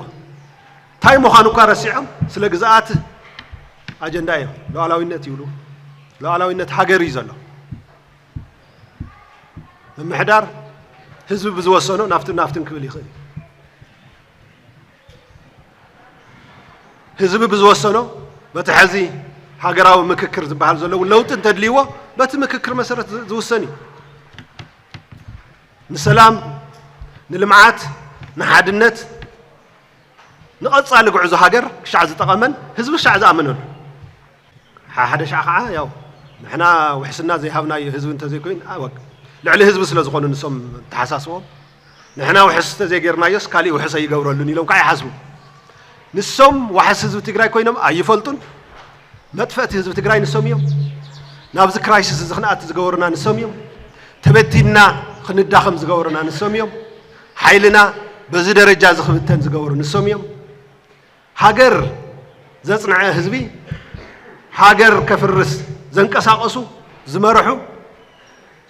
እንታይ ምዃኑ እኳ ረሲዖም ስለ ግዝኣት ኣጀንዳ እዮም። ሉዓላዊነት ይብሉ። ሉዓላዊነት ሃገር እዩ ዘሎ። ምምሕዳር ህዝቢ ብዝወሰኖ ናፍትን ናፍትን ክብል ይኽእል እዩ። ህዝቢ ብዝወሰኖ፣ በቲ ሕዚ ሃገራዊ ምክክር ዝበሃል ዘሎ እውን ለውጢ እንተድልይዎ፣ በቲ ምክክር መሰረት ዝ-፣ ዝውሰን እዩ። ንሰላም፣ ንልምዓት፣ ንሓድነት፣ ንቐጻሊ ጉዕዞ ሃገር ክሻዕ ዝጠቐመን ህዝቢ ክሻዕ ዝኣመነሉ። ሓ-፣ ሓደ ሻዕ ከዓ ያው ንሕና ውሕስና ዘይሃብናዮ ህዝቢ እንተዘይኮይኑ፣ ኣ፣ ወግ-፣ ልዕሊ ህዝቢ ስለ ዝኾኑ ንሶም ተሓሳስቦም፣ ንሕና ውሕስ እንተዘይጌርናዮስ ካሊእ ውሕስ ኣይገብረሉን ኢሎም ከዓ ይሓስቡ። ንሶም ዋሕስ ህዝቢ ትግራይ ኮይኖም ኣይፈልጡን። መጥፈእቲ ህዝቢ ትግራይ ንሶም እዮም። ናብዚ ክራይሲስ እዚ ክንኣቲ ዝገበሩና ንሶም እዮም። ተበቲንና ክንዳኸም ዝገበሩና ንሶም እዮም። ሓይልና በዚ ደረጃ እዚ ክብተን ዝገበሩ ንሶም እዮም። ሃገር ዘጽንዐ ህዝቢ፣ ሃገር ከፍርስ ዘንቀሳቐሱ፣ ዝመርሑ፣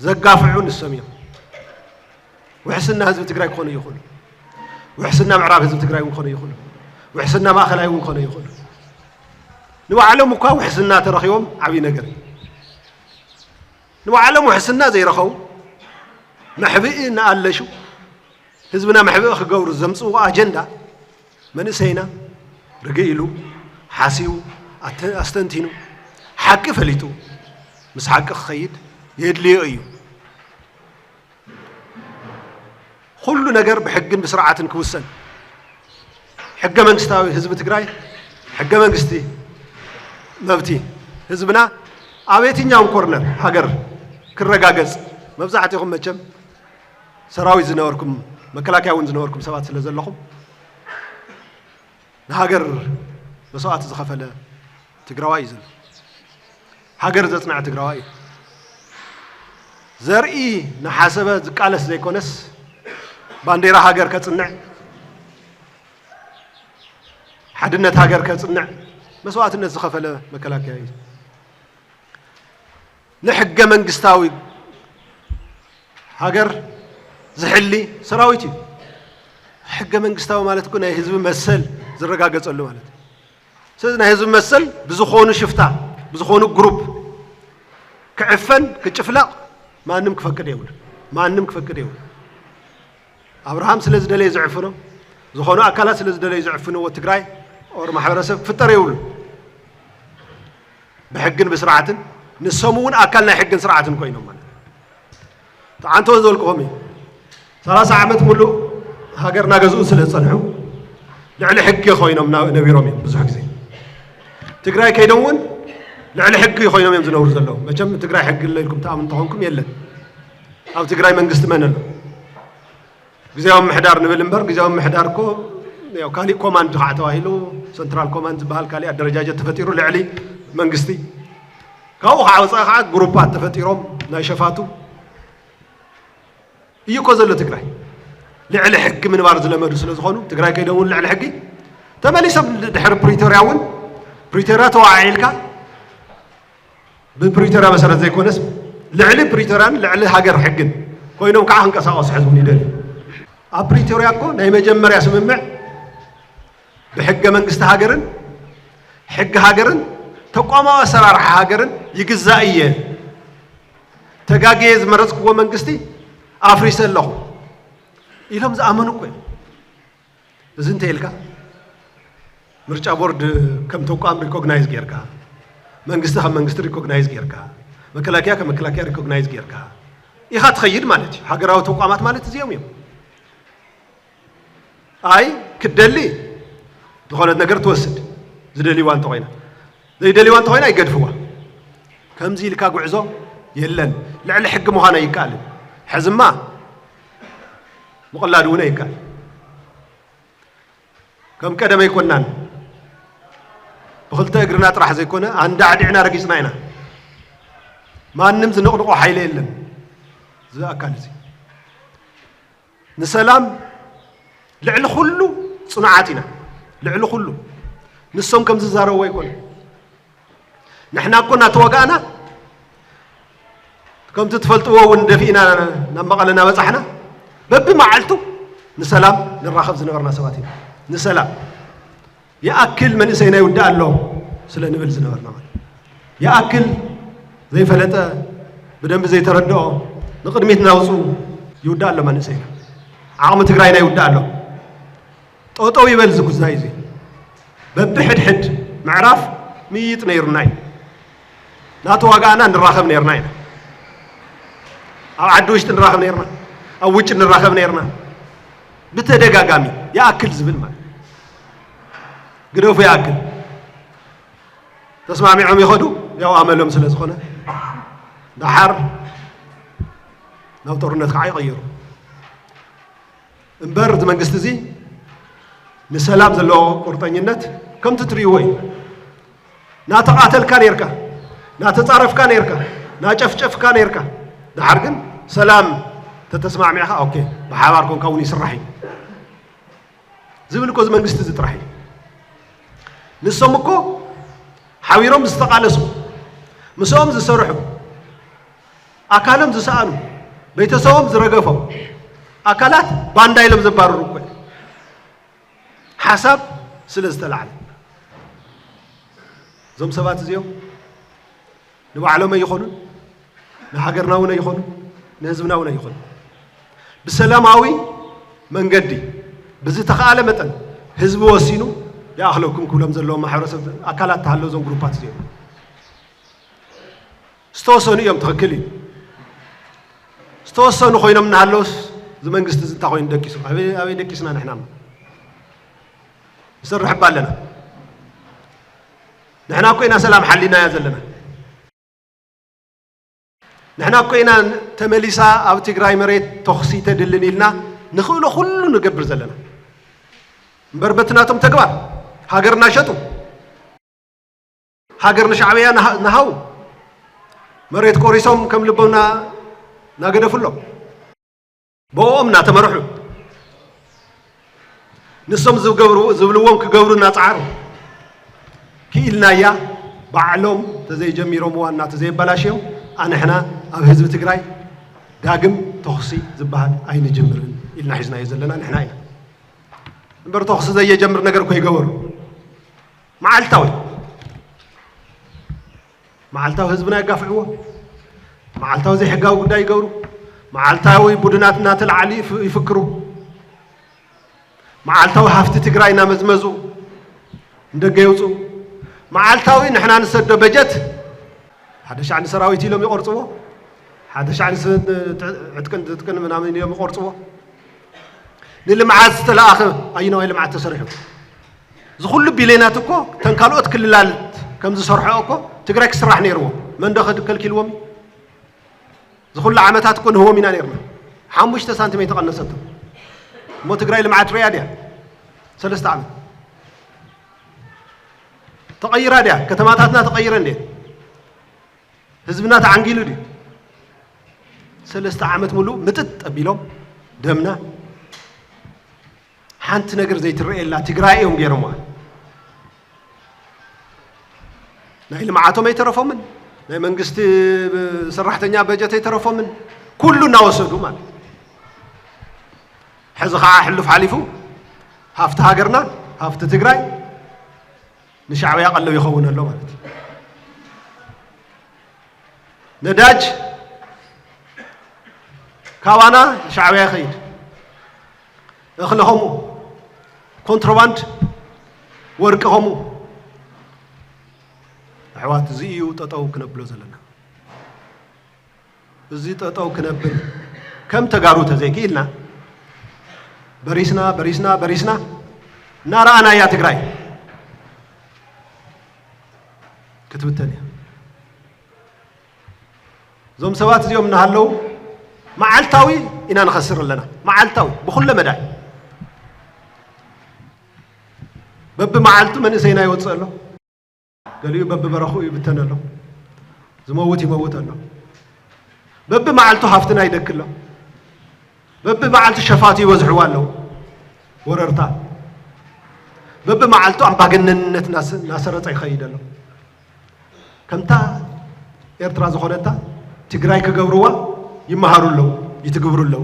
ዘጋፍዑ ንሶም እዮም። ውሕስና ህዝቢ ትግራይ ክኾኑ ይኽእሉ። ውሕስና ምዕራብ ህዝቢ ትግራይ እውን ክኾኑ ይኽእሉ። ውሕስና ማእኸላይ እውን ክኾኑ ይኽእሉ። ንባዕሎም እኳ ውሕስና ተረኺቦም ዓብዪ ነገር እዩ። ንባዕሎም ውሕስና ዘይረኸቡ፣ መሕብኢ እናኣለሹ፣ ህዝብና መሕብኢ ክገብሩ ዘምፅእዎ ኣጀንዳ፣ መንእሰይና ርግእ ኢሉ፣ ሓሲቡ፣ ኣተ-፣ ኣስተንቲኑ፣ ሓቂ ፈሊጡ፣ ምስ ሓቂ ክኸይድ የድልዮ እዩ። ኩሉ ነገር ብሕግን ብስርዓትን ክውሰን፣ ሕገ መንግስታዊ ህዝቢ ትግራይ፣ ሕገ መንግስቲ፣ መብቲ ህዝብና ኣብ የትኛውም ኮርነር ሃገር ክረጋገጽ፣ መብዛሕትኹም መቸም ሰራዊት ዝነበርኩም፣ መከላከያ እውን ዝነበርኩም ሰባት ስለ ዘለኹም፣ ንሃገር መስዋእቲ ዝኸፈለ ትግራዋይ እዩ ዘሎ። ሃገር ዘጽንዐ ትግራዋይ እዩ። ዘርኢ ንሓሰበ ዝቃለስ ዘይኮነስ፣ ባንዴራ ሃገር ከጽንዕ፣ ሓድነት ሃገር ከጽንዕ መስዋእትነት ዝኸፈለ መከላከያ እዩ። ንሕገ መንግስታዊ ሃገር ዝሕሊ ሰራዊት እዩ። ሕገ መንግስታዊ ማለት እኮ ናይ ህዝቢ መሰል ዝረጋገጸሉ ማለት እዩ። ስለዚ ናይ ህዝቢ መሰል ብዝኾኑ ሽፍታ፣ ብዝኾኑ ግሩፕ ክዕፈን ክጭፍለቕ ማንም ክፈቅድ የብሉ። ማንም ክፈቅድ የብሉ። ኣብርሃም ስለ ዝደለየ ዝዕፍኖ፣ ዝኾኑ ኣካላት ስለ ዝደለዩ ዝዕፍንዎ ትግራይ ኦር ማሕበረሰብ ክፍጠር የብሉ። ብሕግን ብስርዓትን ንሶም እውን ኣካል ናይ ሕግን ስርዓትን ኮይኖም ማለት እዩ። ተዓንቶ ዝበልኩኹም እዩ። ሰላሳ ዓመት ሙሉእ ሃገር እናገዝኡ ስለ ዝጸንሑ ልዕሊ ሕጊ ኮይኖም ና-፣ ነቢሮም እዮም ብዙሕ ግዜ። ትግራይ ከይዶም እውን ልዕሊ ሕጊ ኮይኖም እዮም ዝነብሩ ዘለዉ። መቸም ትግራይ ሕጊ ኣሎ ኢልኩም ትኣምኑ እንተኾንኩም የለን። ኣብ ትግራይ መንግስቲ መን ኣሎ? ግዜያዊ ምሕዳር ንብል እምበር፣ ግዜያዊ ምሕዳር እኮ ያው ካሊእ ኮማንድ ከዓ ተባሂሉ፣ ሰንትራል ኮማንድ ዝበሃል ካሊእ ኣደረጃጀት ተፈጢሩ ልዕሊ መንግስቲ። ካብኡ ከዓ ወፃኢ ከዓ ግሩፓት ተፈጢሮም ናይ ሸፋቱ እዩ እኮ ዘሎ ትግራይ። ልዕሊ ሕጊ ምንባር ዝለመዱ ስለ ዝኾኑ፣ ትግራይ ከይዶም እውን ልዕሊ ሕጊ ተመሊሶም ድሕሪ ፕሪቶርያ እውን፣ ፕሪቶርያ ተወዓዒልካ ብፕሪቶርያ መሰረት ዘይኮነስ፣ ልዕሊ ፕሪቶርያን ልዕሊ ሃገር ሕግን ኮይኖም ከዓ ክንቀሳቐሱ ሕዝቡን ይደልዩ። ኣብ ፕሪቶርያ እኮ ናይ መጀመርያ ስምምዕ ብሕገ መንግስቲ ሃገርን ሕጊ ሃገርን ተቋማዊ ኣሰራርሓ ሃገርን ይግዛእ እየ፣ ተጋግየ ዝመረፅክዎ መንግስቲ ኣፍሪሰ ኣለኹ ኢሎም ዝኣመኑ እኮ እዮም። እዚ እንተ ኢልካ፣ ምርጫ ቦርድ ከም ተቋም ሪኮግናይዝ ጌርካ፣ መንግስቲ ከም መንግስቲ ሪኮግናይዝ ጌርካ፣ መከላከያ ከም መከላከያ ሪኮግናይዝ ጌርካ ኢኻ ትኸይድ ማለት እዩ። ሃገራዊ ተቋማት ማለት እዚኦም እዮም። ኣይ ክትደሊ ዝኾነት ነገር ትወስድ፣ ዝደልይዋ እንተኾይና፣ ዘይደልይዋ እንተኾይና ይገድፍዋ። ከምዚ ኢልካ ጉዕዞ የለን። ልዕሊ ሕጊ ምዃን ኣይከኣልን። ሕዝማ ምቕላድ እውን ኣይከኣል። ከም ቀደም ኣይኮናን። ብኽልተ እግርና ጥራሕ ዘይኮነ ኣንዳዕዲዕና ረጊጽና ኢና። ማንም ዝንቕንቖ ሓይሊ የለን። እዚ ኣካል እዚ ንሰላም ልዕሊ ኩሉ ጽኑዓት ኢና። ልዕሊ ኩሉ ንሶም ከም ዝዛረብዎ ኣይኮነ። ንሕና እኮ እናተዋጋእና ከምቲ ትፈልጥዎ እውን ደፊእና ናብ መቐለ እናበጻሕና በብመዓልቱ ንሰላም ንራኸብ ዝነበርና ሰባት ኢና። ንሰላም ይኣክል መንእሰይና ይውዳእ ኣሎ ስለ ንብል ዝነበርና ማለት እዩ። ይኣክል ዘይፈለጠ ብደንቢ ዘይተረድኦ ንቕድሚት እናውፅኡ ይውዳእ ኣሎ መንእሰይና። ዓቕሚ ትግራይና ይውዳእ ኣሎ። ጠጠው ይበል እዚ ጉዳይ እዚ። በብሕድሕድ ምዕራፍ ምይይጥ ነይሩና እዩ። እናተዋጋእና ንራኸብ ነይርና ኢና። ኣብ ዓዲ ውሽጢ ንራኸብ ነይርና፣ ኣብ ውጭ ንራኸብ ነይርና። ብተደጋጋሚ ይኣክል ዝብል ማለት ግደፉ። ይኣክል ተስማሚዖም ይኸዱ፣ ያው ኣመሎም ስለ ዝኾነ ደሓር ናብ ጦርነት ከዓ ይቐይሩ። እምበር እዚ መንግስቲ እዚ ንሰላም ዘለዎ ቁርጠኝነት ከምቲ ትርእይዎ እዩ። ናተቓተልካ ነይርካ፣ ናተጻረፍካ ነይርካ፣ ናጨፍጨፍካ ነይርካ፣ ደሓር ግን ሰላም ተተስማዕሚዕካ፣ ኦኬ፣ ብሓባር ኮንካ እውን ይስራሕ እዩ ዝብል እኮ እዚ መንግስቲ እዚ ጥራሕ እዩ። ንሶም እኮ ሓቢሮም ዝተቓለሱ፣ ምስኦም ዝሰርሑ፣ ኣካሎም ዝሰኣኑ፣ ቤተሰቦም ዝረገፎም ኣካላት ባንዳ ኢሎም ዘባርሩ እኮ እዮም። ሓሳብ ስለ ዝተላዕለ እዞም ሰባት እዚኦም ንባዕሎም ኣይኾኑን፣ ንሃገርና እውን ኣይኾኑን፣ ንህዝብና እውን ኣይኾኑን። ብሰላማዊ መንገዲ ብዝተኻእለ መጠን ህዝቢ ወሲኑ ይኣኽለኩም ክብሎም ዘለዎም ማሕበረሰብ ኣካላት ተሃለዉ እዞም ግሩፓት እዚኦም ዝተወሰኑ እዮም። ትኽክል እዩ። ዝተወሰኑ ኮይኖም እናሃለውስ እዚ መንግስቲ እዚ እንታይ ኮይኑ ደቂሱ? ኣበይ ኣበይ ደቂስና ንሕና? ንሰርሕ እባ ኣለና። ንሕና እኮ ኢና ሰላም ሓሊናያ ዘለና። ንሕና እኮ ኢና ተመሊሳ ኣብ ትግራይ መሬት ተኹሲ ተድልን ኢልና ንኽእሎ ኩሉ ንገብር ዘለና። እምበር በቲ ናቶም ተግባር ሃገርና ሸጡ። ሃገር ንሻዕብያ ንሃ- ንሃው መሬት ቆሪሶም ከም ልቦምና ናገደፉሎም። ብኦም እናተመርሑ ንሶም ዝገብሩ ዝብልዎም ክገብሩ እናፀዓሩ ክኢልናያ ባዕሎም ተዘይጀሚሮምዋ እና ተዘይበላሽዮም ኣንሕና ኣብ ህዝቢ ትግራይ ዳግም ተኹሲ ዝበሃል ኣይንጅምርን ኢልና ሒዝናዮ ዘለና ንሕና ኢና። እምበር ተኹሲ ዘየጀምር ነገር እኮ ይገበሩ። መዓልታዊ መዓልታዊ ህዝብና የጋፍዕዎ። መዓልታዊ ዘይሕጋዊ ጉዳይ ይገብሩ። መዓልታዊ ቡድናት እናተለዓሉ ይፍ- ይፍክሩ። መዓልታዊ ሃፍቲ ትግራይ እናመዝመዙ ንደገ የውፅኡ። መዓልታዊ ንሕና ንሰዶ በጀት ሓደ ሻዕ ንሰራዊት ኢሎም ይቆርፅዎ። ሓደ ሻዕ ንስ- ዕጥቅን ትጥቅን ምናምን ኢሎም ይቆርፅዎ። ንልምዓት ዝተለኣኸ ኣየናይ ልምዓት ተሰሪሑ? እዚ ኩሉ ቢልዮናት እኮ ተን ካልኦት ክልላት ከም ዝሰርሖ እኮ ትግራይ ክስራሕ ነይርዎ። መን ዶ ከድ- ከልኪልዎም? እዚ ኩሉ ዓመታት እኮ ንህቦም ኢና ነይርና። ሓሙሽተ ሳንቲም ኣይተቐነሰቶም። እሞ ትግራይ ልምዓት ሪኣ ድያ? ሰለስተ ዓመት ተቐይራ ድያ? ከተማታትና ተቐይረ እንዴ? ህዝብና ተዓንጊሉ ድዩ? ሰለስተ ዓመት ሙሉእ ምጥጥ ኣቢሎም ደምና ሓንቲ ነገር ዘይትረኤላ ትግራይ እዮም ገይሮምዋ። ናይ ልምዓቶም ኣይተረፎምን፣ ናይ መንግስቲ ሰራሕተኛ በጀት ኣይተረፎምን፣ ኩሉ እናወሰዱ ማለት። ሕዚ ከዓ ሕሉፍ ሓሊፉ ሃፍቲ ሃገርና ሃፍቲ ትግራይ ንሻዕብያ ቀለብ ይኸውን ኣሎ ማለት እዩ። ነዳጅ ካባና ንሻዕብያ ይኸይድ፣ እኽሊ ኸምኡ፣ ኮንትሮባንድ ወርቂ ኸምኡ። ኣሕዋት፣ እዚ እዩ ጠጠው ክነብሎ ዘለና። እዚ ጠጠው ክነብል ከም ተጋሩ ተዘይክኢልና በሪስና በሪስና በሪስና እናረኣናያ ትግራይ ክትብተን እያ። እዞም ሰባት እዚኦም እናሃለዉ መዓልታዊ ኢና ንኸስር ኣለና። መዓልታዊ ብኩለ መዳይ በብመዓልቱ መንእሰይና ይወፅእ ኣሎ። ገሊኡ በብበረኽኡ ይብተን ኣሎ። ዝመውት ይመውት ኣሎ። በብመዓልቱ ሃፍትና ይደኪ ኣሎ። በብመዓልቱ ሸፋቱ ይበዝሕዋ ኣለዉ። ወረርታ በብመዓልቱ ኣምባገነንነት እናስ- እናሰረፀ ይኸይድ ኣሎ። ከምታ ኤርትራ ዝኾነታ ትግራይ ክገብርዋ ይመሃሩ ኣለዉ፣ ይትግብሩ ኣለዉ።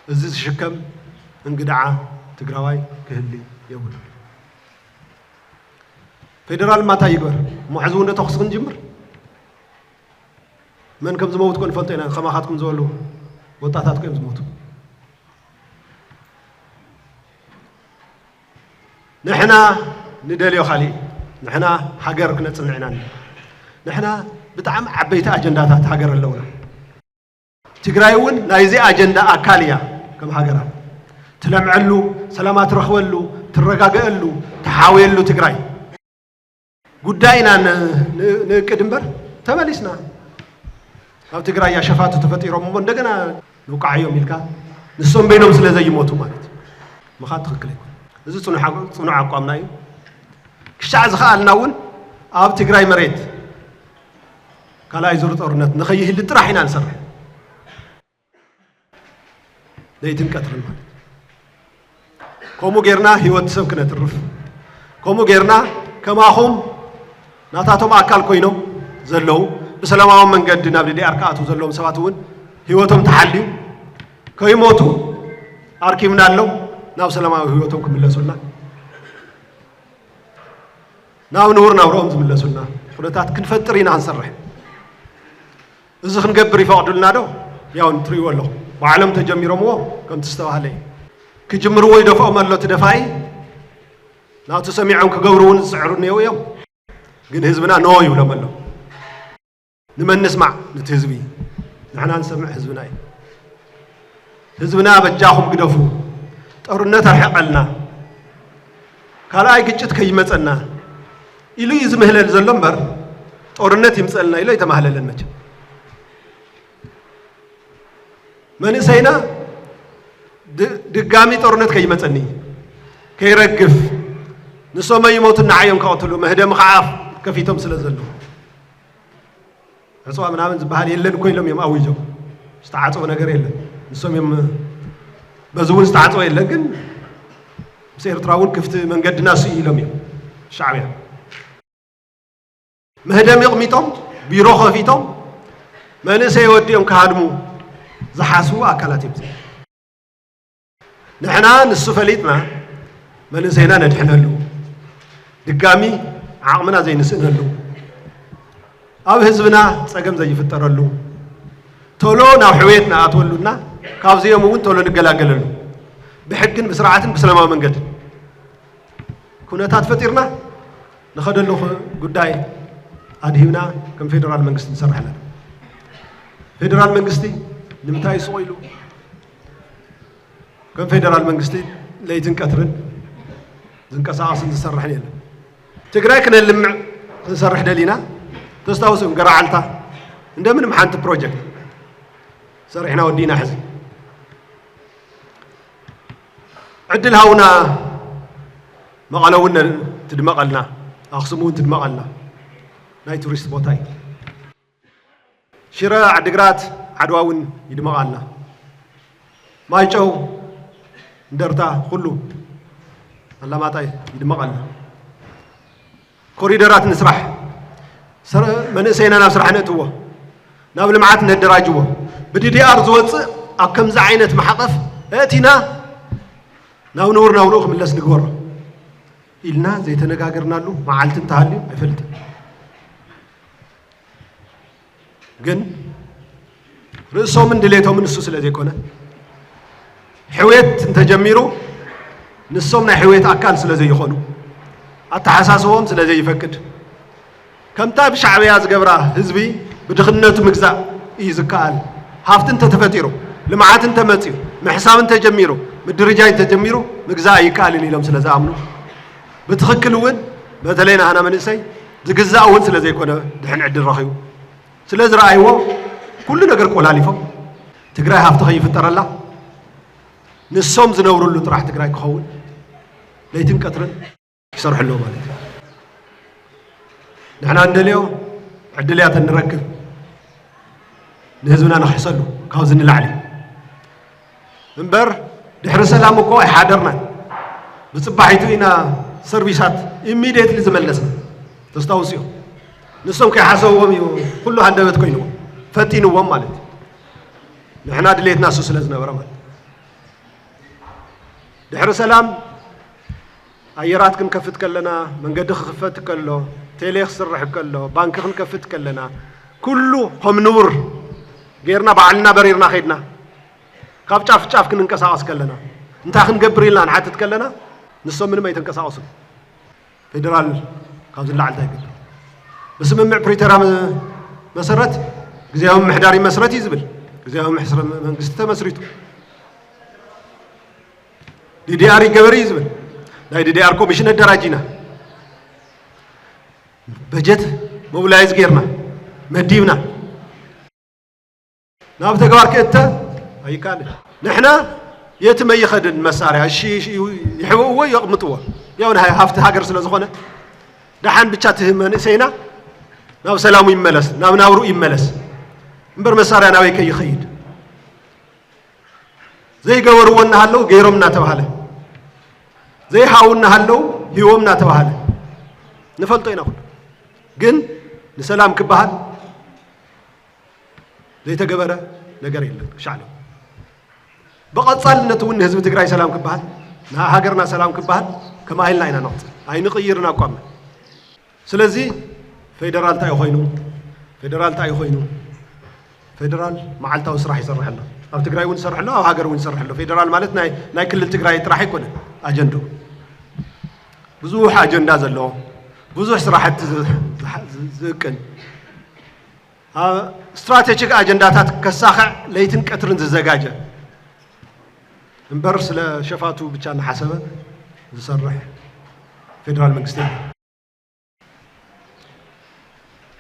እዚ ዝሽከም እንግድዓ ትግራዋይ ክህሊ የብሉ። ፌደራል ማታ ይግበር እሞ ሕዚ እውን ተኹሲ ክንጅምር መን ከም ዝመውት ኮን ፈልጦ ኢና። ከማኻትኩም ዝበሉ ወጣታት ኮይም ዝሞቱ። ንሕና ንደልዮ ካሊእ፣ ንሕና ሃገር ክነፅንዕ ኢና። ንሕና ብጣዕሚ ዓበይቲ ኣጀንዳታት ሃገር ኣለውና። ትግራይ እውን ናይዚ ኣጀንዳ ኣካል እያ። ከም ሃገራ ትለምዐሉ፣ ሰላማ ትረኽበሉ፣ ትረጋገአሉ፣ ትሓውየሉ ትግራይ ጉዳይ ኢና ን- ን- ንእቅድ እምበር ተመሊስና ናብ ትግራይ እያ ሸፋቱ ተፈጢሮም እሞ እንደገና ንውቃዓዮም ኢልካ ንሶም በይኖም ስለ ዘይሞቱ ማለት እዩ። ምኻድ ትኽክል ኣይኮን። እዚ ፅኑዕ ኣቋ- ፅኑዕ ኣቋምና እዩ። ክሻዕ ዝኸኣልና እውን ኣብ ትግራይ መሬት ካልኣይ ዙር ጦርነት ንኸይህሊ ጥራሕ ኢና ንሰርሕ። ለይትን ቀትርን ማለት ከምኡ ጌርና ህይወት ሰብ ክነትርፍ ከምኡ ጌርና ከማኹም ናታቶም ኣካል ኮይኖም ዘለዉ ብሰላማዊ መንገዲ ናብ ዲዲኣር ክኣትዉ ዘለዎም ሰባት እውን ህይወቶም ተሓልዩ ከይሞቱ ኣርኪብናሎም ናብ ሰላማዊ ህይወቶም ክምለሱልና ናብ ንቡር ናብርኦም ዝምለሱልና ኩነታት ክንፈጥር ኢና ክንሰርሕ። እዚ ክንገብር ይፈቕዱልና ዶ? ያው ትሪእዎ ኣለኹ ባዕሎም ተጀሚሮምዎ ከምቲ ዝተባህለ እዩ። ክጅምርዎ ይደፍኦም ኣሎ እቲ ደፋኢ ናቱ ሰሚዖም ክገብሩ እውን ዝፅዕሩ እኒአው እዮም። ግን ህዝብና ኖ ይብሎም ኣሎ። ንመን ንስማዕ? ነቲ ህዝቢ ንሕና ንሰምዕ ህዝብና እዩ። ህዝብና በጃኹም ግደፉ፣ ጦርነት ኣርሕቐልና፣ ካልኣይ ግጭት ከይመጸና ኢሉ እዩ ዝምህለል ዘሎ እምበር፣ ጦርነት ይምጸልና ኢሉ ኣይተማህለለን። መቸም መንእሰይና ድ-፣ ድጋሚ ጦርነት ከይመጸኒ፣ ከይረግፍ፣ ንሶም ይሞቱ ንዓዮም ከቐትሉ መህደሚ ከዓ ከፊቶም ስለ ዘለዉ፣ ዕፅዋ ምናምን ዝበሃል የለን እኮ ኢሎም እዮም ኣዊጆም። ዝተዓፀወ ነገር የለን። ንሶም እዮም፣ በዚ እውን ዝተዓፀወ የለን። ግን ምስ ኤርትራ እውን ክፍቲ መንገድና እሱ እዩ ኢሎም እዮም ሻዕብያ። መህደም የቕሚጦም፣ ቢሮ ከፊቶም፣ መንእሰይ ወዲኦም ክሃድሙ ዝሓስቡ ኣካላት እዮም። ንሕና ንሱ ፈሊጥና መንእሰይና ነድሕነሉ፣ ድጋሚ ዓቕምና ዘይንስእነሉ፣ ኣብ ህዝብና ጸገም ዘይፍጠረሉ፣ ቶሎ ናብ ሕውየት ንኣትወሉና ካብዚኦም እውን ቶሎ ንገላገለሉ፣ ብሕግን ብስርዓትን ብሰላማዊ መንገዲ ኩነታት ፈጢርና ንኸደሉ ጉዳይ ኣድሂብና ከም ፌደራል መንግስቲ ንሰርሕ ኣለና። ፌደራል መንግስቲ ንምንታይ እዩ ስቕ ኢሉ? ከም ፌደራል መንግስቲ ለይትን ቀትርን ዝንቀሳቐስን ዝሰርሕን የለን። ትግራይ ክነልምዕ ክንሰርሕ ደሊና፣ ተስታውስም ገራዓልታ እንደምንም ሓንቲ ፕሮጀክት ሰሪሕና ወዲእና። ሕዚ ዕድል ሃውና፣ መቐለ እውን ትድመቐልና፣ ኣኽሱም እውን ትድመቐልና፣ ናይ ቱሪስት ቦታ እዩ። ሽረ፣ ዓድግራት፣ ዓድዋ እውን ይድመቓልና። ማይጨው፣ እንደርታ፣ ኩሉ ኣላማጣ ይድመቐልና። ኮሪደራት ንስራሕ፣ ሰር-፣ መንእሰይና ናብ ስራሕ ነእትዎ፣ ናብ ልምዓት ነደራጅዎ። ብዲዲኣር ዝወፅእ ኣብ ከምዚ ዓይነት ማዕቐፍ እእቲና ናብ ንቡር ናብርኡ ክምለስ ንግበሮ ኢልና ዘይተነጋገርናሉ መዓልቲ እንተሃልዩ ኣይፈልጥን። ግን ርእሶምን ድሌቶምን እሱ ስለ ዘይኮነ፣ ሕውየት እንተጀሚሩ ንሶም ናይ ሕውየት ኣካል ስለ ዘይኾኑ፣ ኣተሓሳስቦም ስለ ዘይፈቅድ፣ ከምታ ብሻዕብያ ዝገብራ ህዝቢ ብድኽነቱ ምግዛእ እዩ ዝከኣል። ሃፍቲ እንተተፈጢሩ፣ ልምዓት እንተመፅዩ፣ ምሕሳብ እንተጀሚሩ፣ ምድርጃይ እንተጀሚሩ ምግዛእ ኣይከኣልን ኢሎም ስለ ዝኣምኑ፣ ብትኽክል እውን በተለይ ናህና መንእሰይ ዝግዛእ እውን ስለ ዘይኮነ ድሕን ዕድል ረኺቡ ስለ ዝረኣይዎ፣ ኩሉ ነገር ቆላሊፎም፣ ትግራይ ሃፍቲ ከይፍጠረላ ንሶም ዝነብርሉ ጥራሕ ትግራይ ክኸውን ለይትን ቀትርን ይሰርሑ ኣለዉ ማለት እዩ። ንሕና እንደልዮ ዕድል እያ ተንረክብ፣ ንህዝብና ንኽሕሰሉ ካብዚ ንላዕሊ። እምበር ድሕሪ ሰላም እኮ ኣይሓደርናን። ብፅባሒቱ ኢና ሰርቪሳት ኢሚድየትሊ ዝመለስና። ተስታውስዮ፣ ንሶም ከይሓሰብዎም እዩ ኩሉ ሃንደበት ኮይንዎም፣ ፈጢንዎም ማለት እዩ። ንሕና ድሌትና እሱ ስለ ዝነበረ ማለት እዩ። ድሕሪ ሰላም ኣየራት ክንከፍት ከለና፣ መንገዲ ክኽፈት ከሎ፣ ቴሌ ክስራሕ ከሎ፣ ባንኪ ክንከፍት ከለና፣ ኩሉ ከም ንቡር ጌርና ባዕልና በሪርና ከይድና። ካብ ጫፍ ጫፍ ክንንቀሳቐስ ከለና፣ እንታይ ክንገብር ኢልና ንሓትት ከለና፣ ንሶም ምንም ኣይተንቀሳቐሱን። ፌደራል ካብዚ ንላዕሊ እንታይ ይገብር? ብስምምዕ ፕሪቶርያ መ-፣ መሰረት ግዝያዊ ምምሕዳር ይመስረት እዩ ዝብል። ግዝያዊ ምምሕዳር መንግስቲ ተመስሪቱ። ዲዲኣር ይገበር እዩ ዝብል። ናይ ዲዲኣር ኮሚሽን ኣደራጂና። በጀት ሞቢላይዝ ጌርና፣ መዲብና። ናብ ተግባር ክእተ ኣይካልን። ንሕና የትም ኣይኸድን መሳርያ፣ እሺ፣ እሺ፣ ይሕብእዎ፣ የቕምጥዎ። ያው ናይ ሃፍቲ ሃገር ስለ ዝኾነ፣ ደሓን ብቻ እቲ መንእሰይና ናብ ሰላሙ ይመለስ፣ ናብ ናብርኡ ይመለስ። እምበር መሳርያ ናበይ ከይኸይድ? ዘይገበርዎ እናሃለዉ ገይሮም እናተባሃለ፣ ዘይሃቡ እናሃለዉ ሂቦም እናተባሃለ ንፈልጦ ኢና ኩሉ። ግን ንሰላም ክበሃል ዘይተገበረ ነገር የለን ክሻዕ ሎሚ። ብቐጻልነት እውን ንህዝቢ ትግራይ ሰላም ክበሃል፣ ንሃገርና ሰላም ክበሃል ከማሂልና ኢና ንቕጽል። ኣይንቕይርን ኣቋምና። ስለዚ ፌደራል እንታይ ኮይኑ? ፌደራል እንታይ ኮይኑ? ፌደራል መዓልታዊ ስራሕ ይሰርሕ ኣሎ። ኣብ ትግራይ እውን ይሰርሕ ኣሎ፣ ኣብ ሃገር እውን ይሰርሕ ኣሎ። ፌደራል ማለት ናይ፣ ናይ ክልል ትግራይ ጥራሕ ኣይኮነን ኣጀንድኡ። ብዙሕ ኣጀንዳ ዘለዎ፣ ብዙሕ ስራሕቲ ዝ-፣ ዝ-፣ ዝ-፣ ዝእቅን፣ ኣብ ስትራቴጂክ ኣጀንዳታት ከሳኽዕ ለይትን ቀትርን ዝዘጋጀ እምበር ስለ ሸፋቱ ብቻ እናሓሰበ ዝሰርሕ ፌደራል መንግስቲ የለን።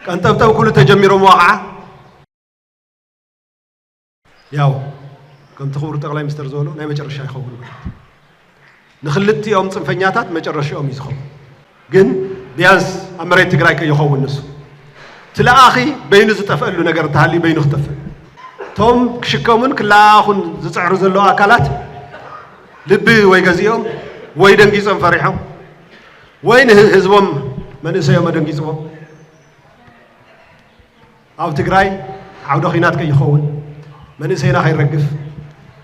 ቀንጠብጠብ ኩሉ ተጀሚሮምዎ ከዓ ያው ከምቲ ክቡር ጠቕላይ ሚኒስትር ዝበሎ ናይ መጨረሻ ይኸውን ማለት እዩ። ንክልቲኦም ፅንፈኛታት መጨረሻኦም እዩ ዝኸውን። ግን ቢያንስ ኣብ መሬት ትግራይ ከይኸውን ንሱ እቲ ለኣኺ በይኑ ዝጠፍአሉ ነገር እንተሃልዩ በይኑ ክጠፍእ። እቶም ክሽከሙን ክለኣኹን ዝፅዕሩ ዘለዉ ኣካላት ልቢ ወይ ገዚኦም ወይ ደንጊፆም ፈሪሖም ወይ ንህዝቦም መንእሰዮም ኣደንጊፅዎም ኣብ ትግራይ ዓውደ ኺናት ከይኸውን መንእሰይና ከይረግፍ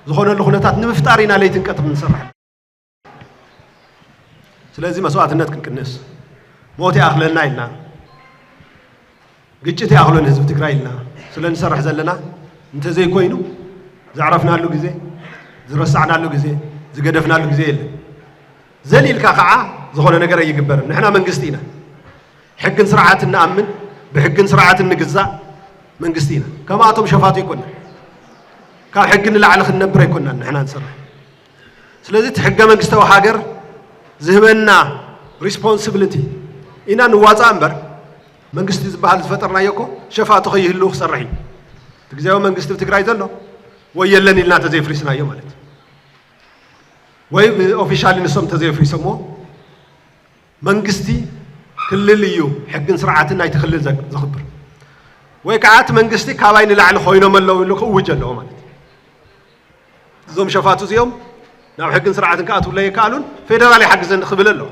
ዝኾነሉ ኩነታት ንምፍጣር ኢና ለይትን ቀትርን ንሰርሕ። ስለዚ መስዋእትነት ክንቅንስ ሞት ይኣኽለና ኢልና ግጭት ይኣኽሎን ህዝቢ ትግራይ ኢልና ስለ ንሰርሕ ዘለና እንተዘይኮይኑ ዘዕረፍናሉ ግዜ ዝረሳዕናሉ ግዜ ዝገደፍናሉ ግዜ የለን። ዘሊልካ ከዓ ዝኾነ ነገር ኣይግበርን። ንሕና መንግስቲ ኢና። ሕግን ስርዓትን ንኣምን፣ ብሕግን ስርዓትን ንግዛእ መንግስቲ ኢና። ከማቶም ሸፋቱ ኣይኮና። ካብ ሕጊ ንላዕሊ ክንነብር ኣይኮናን ንሕና ንሰርሕ። ስለዚ እቲ ሕገ መንግስታዊ ሃገር ዝህበና ሪስፖንሲቢሊቲ ኢና ንዋፃእ እምበር መንግስቲ ዝበሃል ዝፈጠርናዮ እኮ ሸፋቱ ከይህልው ክሰርሕ እዩ። እቲ ግዜያዊ መንግስቲ ኣብ ትግራይ ዘሎ ወይ የለን ኢልና ተዘይፍሪስናዮ ማለት እዩ። ወይ ብኦፊሻሊ ንሶም ተዘይፍሪሶምዎ መንግስቲ ክልል እዩ ሕግን ስርዓትን ናይቲ ክልል ዘ- ዘኽብር ወይ ከዓ እቲ መንግስቲ ካባይ ንላዕሊ ኮይኖም ኣለዉ ኢሉ ክእውጅ ኣለዎ ማለት እዩ። እዞም ሸፋቱ እዚኦም ናብ ሕግን ስርዓትን ክኣትውለይ ይከኣሉን ፌደራል ይሓግዘን ክብል ኣለዎ።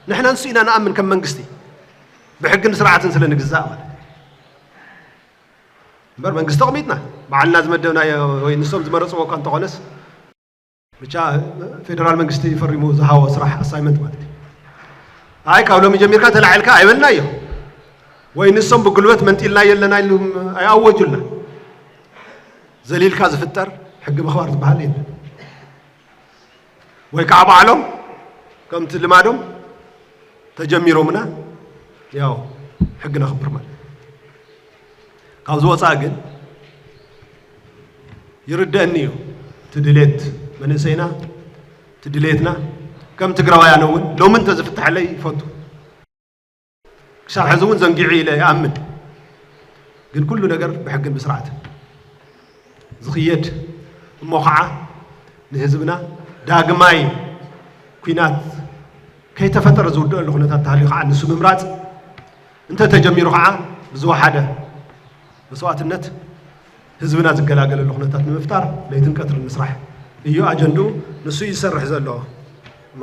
ንሕና ንሱ ኢና ንኣምን ከም መንግስቲ ብሕግን ስርዓትን ስለ ንግዛእ ማለት እዩ። እምበር መንግስቲ ኣቕሚጥና ባዕልና ዝመደብናዮ ወይ ንሶም ዝመረፅዎ እኳ እንተኾነስ ብቻ ፌደራል መንግስቲ ፈሪሙ ዝሃቦ ስራሕ ኣሳይመንት ማለት እዩ። ኣይ ካብ ሎሚ ጀሚርካ ተላዒልካ ኣይበልናዮ ወይ ንሶም ብጉልበት መንጢልና የለና ኢሉ ኣይኣወጁልና። ዘሊልካ ዝፍጠር ሕጊ ምኽባር ዝበሃል የለን። ወይ ከዓ ባዕሎም ከምቲ ልማዶም ተጀሚሮምና ያው ሕጊ ነኽብር ማለት ካብዚ ወፃእ ግን ይርደአኒ እዩ እቲ ድሌት መንእሰይና እቲ ድሌትና ከም ትግራዋያን እውን ሎሚ እንተዝፍትሐለይ ይፈቱ። ክሳብ ሕዚ እውን ዘንጊዑ ኢለ ይኣምን። ግን ኩሉ ነገር ብሕግን ብስርዓትን ዝኽየድ እሞ ከዓ ንህዝብና ዳግማይ ኲናት ከይተፈጠረ ዝውድአሉ ኩነታት ተሃልዩ ከዓ ንሱ ምምራፅ እንተተጀሚሩ ከዓ ብዝወሓደ መስዋእትነት ህዝብና ዝገላገለሉ ኩነታት ንምፍጣር ለይትን ቀትርን ምስራሕ እዩ ኣጀንድኡ። ንሱ እዩ ዝሰርሕ ዘሎ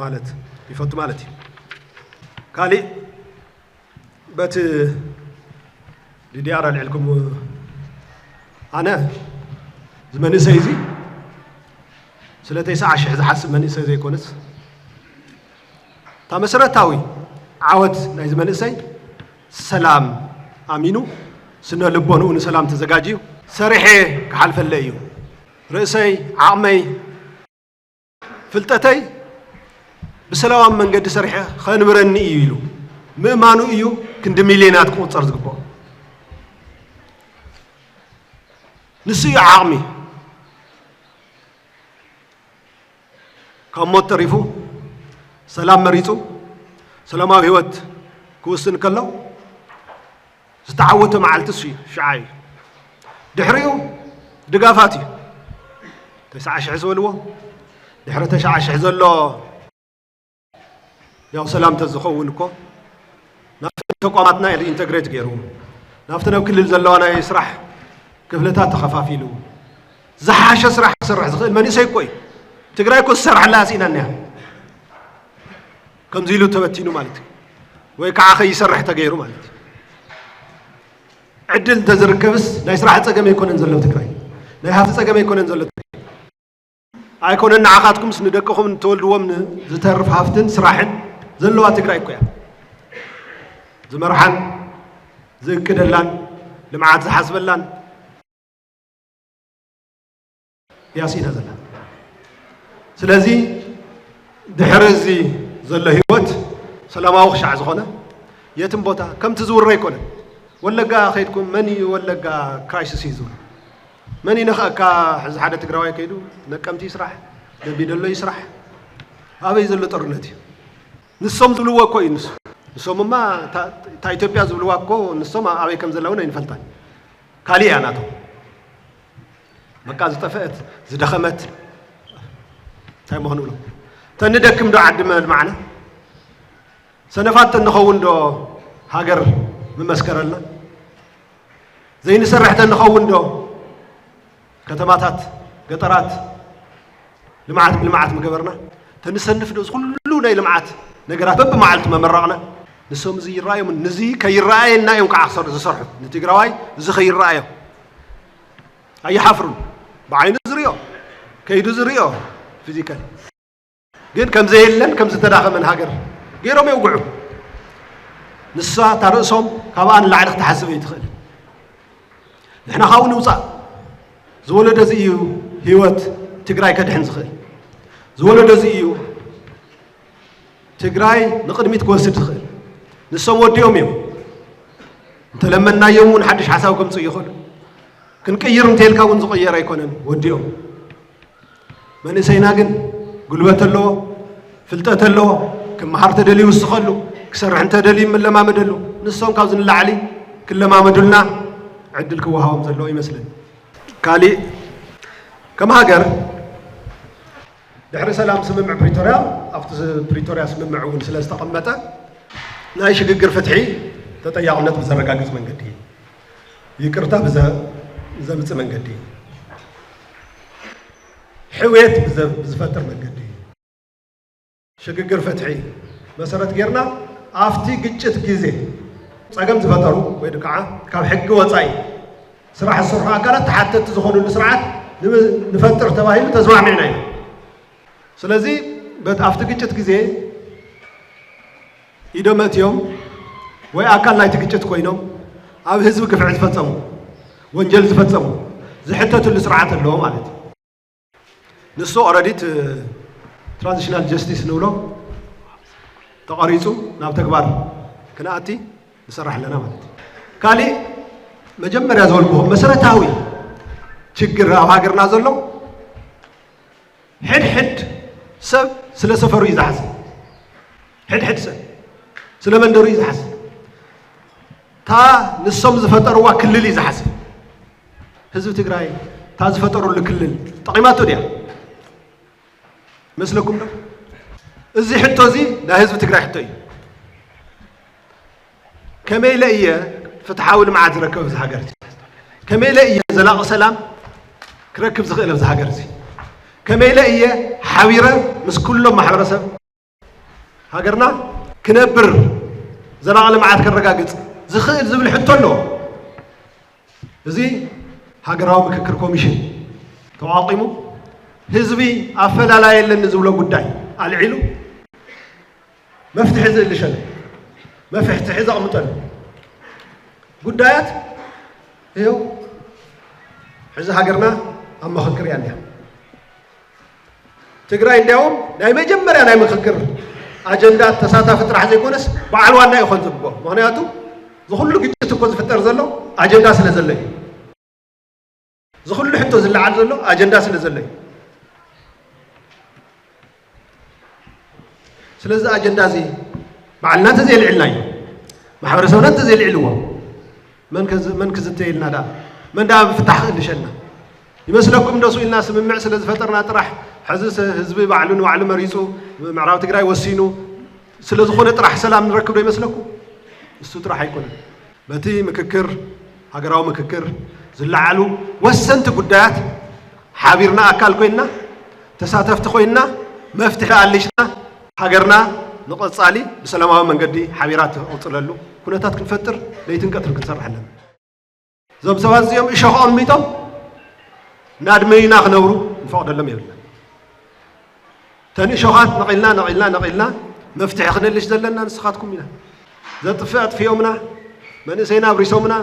ማለት ይፈቱ ማለት እዩ። ካሊእ በቲ ዲዲኣር ኣልዒልኩም ኣነ እዚ መንእሰይ እዚ ስለ ተስዓ ሽሕ ዝሓስብ መንእሰይ ዘይኮነስ እታ መሰረታዊ ዓወት ናይዚ መንእሰይ ሰላም ኣሚኑ ስነ ልቦንኡ ንሰላም ተዘጋጅዩ ሰሪሐ ክሓልፈለ እዩ ርእሰይ ዓቕመይ ፍልጠተይ ብሰላማዊ መንገዲ ሰሪሐ ከንብረኒ እዩ ኢሉ ምእማኑ እዩ ክንዲ ሚልዮናት ክቑፀር ዝግብኦ። ንሱ እዩ ዓቕሚ። ካብ ሞት ተሪፉ ሰላም መሪፁ ሰላማዊ ህይወት ክውስን ከሎ ዝተዓወተ መዓልቲ እሱ እዩ፣ ሽዓ እዩ። ድሕሪኡ ድጋፋት እዩ። ተስዓ ሽሕ ዝበልዎ ድሕሪ ተስዓ ሽሕ ዘሎ ያው ሰላም ተዝኸውን እኮ ናብቲ ተቋማትና ሪኢንተግሬት ገይሩ ናብቲ ናብ ክልል ዘለዋ ናይ ስራሕ ክፍልታት ተኸፋፊሉ ዝሓሸ ስራሕ ክሰርሕ ዝኽእል መንእሰይ እኮ እዩ። ትግራይ እኮ ዝሰርሐላ ስኢና እኒኣ። ከምዚ ኢሉ ተበቲኑ ማለት እዩ። ወይ ከዓ ከይሰርሕ ተገይሩ ማለት እዩ። ዕድል እንተዝርከብስ ናይ ስራሕ ፀገም ኣይኮነን ዘሎ ትግራይ፣ ናይ ሃፍቲ ፀገም ኣይኮነን ዘሎ ትግራይ። ኣይኮነን ንዓኻትኩምስ ንደቅኹም ንተወልድዎም ዝተርፍ ሃፍትን ስራሕን ዘለዋ ትግራይ እኮ እያ። ዝመርሓን ዝእቅደላን ልምዓት ዝሓስበላን እያ ስኢና ዘላ። ስለዚ ድሕሪ እዚ ዘሎ ህይወት ሰላማዊ ክሻዕ ዝኾነ የትም ቦታ ከምቲ ዝውረ ኣይኮነን። ወለጋ ከይድኩም መን እዩ ወለጋ ክራይሲስ እዩ ዝብል? መን ይነኽአካ? ሕዚ ሓደ ትግራዋይ ከይዱ ነቀምቲ ይስራሕ፣ ደምቢደሎ ይስራሕ፣ ኣበይ ዘሎ ጦርነት እዩ? ንሶም ዝብልዎ እኮ እዩ ንሱ። ንሶምማ እታ ኢትዮጵያ ዝብልዋ እኮ ንሶም ኣበይ ከም ዘለውን ኣይንፈልጣን። ካሊእ እያ ናቶም። በቃ ዝጠፈአት ዝደኸመት እንታይ ምኾኑ ብሎ ተንደክም ዶ ዓዲ መልማዕና? ሰነፋት ተንኸውን ዶ ሃገር ምመስከረልና? ዘይንሰርሕ ተንኸውን ዶ ከተማታት፣ ገጠራት ልምዓት ብልምዓት ምገበርና? ተንሰንፍ ዶ እዚ ኩሉ ናይ ልምዓት ነገራት በብመዓልቱ መመረቕና? ንሶም እዚ ይረኣዮም፣ ንዚ ከይረኣየና እዮም ከዓ ክሰር-፣ ዝሰርሑ። ንትግራዋይ እዚ ከይረኣዮ ኣይሓፍሩን። ብዓይኑ ዝሪኦ፣ ከይዱ ዝሪኦ ፊዚካሊ። ግን ከም ዘየለን ከም ዝተዳኸመን ሃገር ገይሮም የውግዑ። ንሳ እታ ርእሶም ካብኣ ንላዕሊ ክትሓስብ ኣይትኽእል። ንሕና ካብኡ ንውፃእ። ዝወለዶ እዚ እዩ ህይወት ትግራይ ከድሕን ዝኽእል። ዝወለዶ እዚ እዩ ትግራይ ንቕድሚት ክወስድ ዝኽእል። ንሶም ወዲኦም እዮም። እንተለመናዮም እውን ሓድሽ ሓሳብ ከምፅኡ ይኽእሉ። ክንቅይር እንተልካ እውን ዝቕየር ኣይኮነን፣ ወዲኦም። መንእሰይና ግን ጉልበት ኣለዎ፣ ፍልጠት ኣለዎ፣ ክመሃር ተደልዩ ይውስኸሉ፣ ክሰርሕ እንተደልዩ ይለማመደሉ። ንሶም ካብዚ ንላዕሊ ክለማመዱልና ዕድል ክወሃቦም ዘለዎ ይመስለኒ። ካሊእ ከም ሃገር ድሕሪ ሰላም ስምምዕ ፕሪቶርያ፣ ኣብቲ ፕሪቶርያ ስምምዕ እውን ስለ ዝተቐመጠ ናይ ሽግግር ፍትሒ ተጠያቕነት ብዘረጋግፅ መንገዲ፣ ይቅርታ ብዘ-፣ ብዘምፅእ መንገዲ፣ ሕውየት ብዘ-፣ ብዝፈጥር መንገዲ ሽግግር ፍትሒ መሰረት ጌርና ኣብቲ ግጭት ግዜ ፀገም ዝፈጠሩ ወይ ከዓ ካብ ሕጊ ወፃኢ ስራሕ ዝሰርሑ ኣካላት ተሓተትቲ ዝኾኑሉ ስርዓት ን-፣ ንፈጥር ተባሂሉ ተስማዕሚዕና ኢና። ስለዚ በት-፣ ኣብቲ ግጭት ግዜ ኢዶም ኣእትዮም ወይ ኣካል ናይቲ ግጭት ኮይኖም ኣብ ህዝቢ ግፍዒ ዝፈጸሙ፣ ወንጀል ዝፈጸሙ ዝሕተትሉ ስርዓት ኣለዎ ማለት እዩ። ንሱ ኦረዲ እቲ ትራንዚሽናል ጀስቲስ ንብሎ ተቐሪጹ ናብ ተግባር ክንኣቲ ንሰርሕ ኣለና ማለት እዩ። ካሊእ መጀመርያ ዝበልኩኹም መሰረታዊ ችግር ኣብ ሃገርና ዘሎ ሕድሕድ ሰብ ስለ ሰፈሩ እዩ ዝሓስብ። ሕድሕድ ሰብ ስለ መንደሩ እዩ ዝሓስብ። እታ ንሶም ዝፈጠርዋ ክልል እዩ ዝሓስብ። ህዝቢ ትግራይ እታ ዝፈጠሩሉ ክልል ጠቒማቶ ድያ? መስለኩም ዶ? እዚ ሕቶ እዚ ናይ ህዝቢ ትግራይ ሕቶ እዩ። ከመይ ኢለ እየ ፍትሓዊ ልምዓት ዝረክብ ኣብዚ ሃገር እዚ? ከመይ ኢለ እየ ዘላቒ ሰላም ክረክብ ዝኽእል ኣብዚ ሃገር እዚ? ከመይ ኢለ እየ ሓቢረ ምስ ኩሎም ማሕበረሰብ ሃገርና ክነብር ዘላቒ ልምዓት ከረጋግፅ ዝኽእል ዝብል ሕቶ ኣሎ። እዚ ሃገራዊ ምክክር ኮሚሽን ተቋቒሙ ህዝቢ ኣፈላላይ ኣለኒ ዝብሎ ጉዳይ ኣልዒሉ መፍትሒ ዝእልሸሉ፣ መፍትሒ ዘቕምጠሉ ጉዳያት ይኸው ሕዚ ሃገርና ኣብ ምኽክር እያ እኒኣ። ትግራይ እንዲያውም ናይ መጀመርያ ናይ ምኽክር ኣጀንዳ ተሳታፊ ጥራሕ ዘይኮነስ በዓል ዋና ይኾን ዝግብኦ። ምኽንያቱ ዝኹሉ ግጭት እኮ ዝፍጠር ዘሎ ኣጀንዳ ስለ ዘሎ እዩ። ዝኹሉ ሕቶ ዝለዓል ዘሎ ኣጀንዳ ስለ ዘሎ እዩ። ስለዚ ኣጀንዳ እዚ ባዕልና እንተዘየልዕልናዮ፣ ማሕበረሰብና እንተዘየልዕልዎ፣ መን ከዝ-፣ መን ክዝተየልና ደኣ? መን ደኣ ፍታሕ ክእልሸልና? ይመስለኩም ዶ ስኢልና ስምምዕ ስለ ዝፈጠርና ጥራሕ ሕዚ ስ-፣ ህዝቢ ባዕሉ ንባዕሉ መሪፁ ምዕራብ ትግራይ ወሲኑ ስለ ዝኾነ ጥራሕ ሰላም ንረክብ ዶ ይመስለኩም? እሱ ጥራሕ ኣይኮነን። በቲ ምክክር፣ ሃገራዊ ምክክር ዝለዓሉ ወሰንቲ ጉዳያት ሓቢርና ኣካል ኮይንና፣ ተሳተፍቲ ኮይንና፣ መፍትሒ ኣሊሽና፣ ሃገርና ንቐጻሊ ብሰላማዊ መንገዲ ሓቢራ ትቕጽለሉ ኩነታት ክንፈጥር ለይትን ቀትርን ክንሰርሕ ኣለና። እዞም ሰባት እዚኦም እሾኽ ኣቕሚጦም እናድመዩና ክነብሩ ንፈቕደሎም የብልና። እተን እሾኻት ነቒልና፣ ነቒልና፣ ነቒልና መፍትሒ ክነልሽ ዘለና ንስኻትኩም ኢና። ዘጥፍእ ኣጥፊኦምና፣ መንእሰይና ኣብሪሶምና፣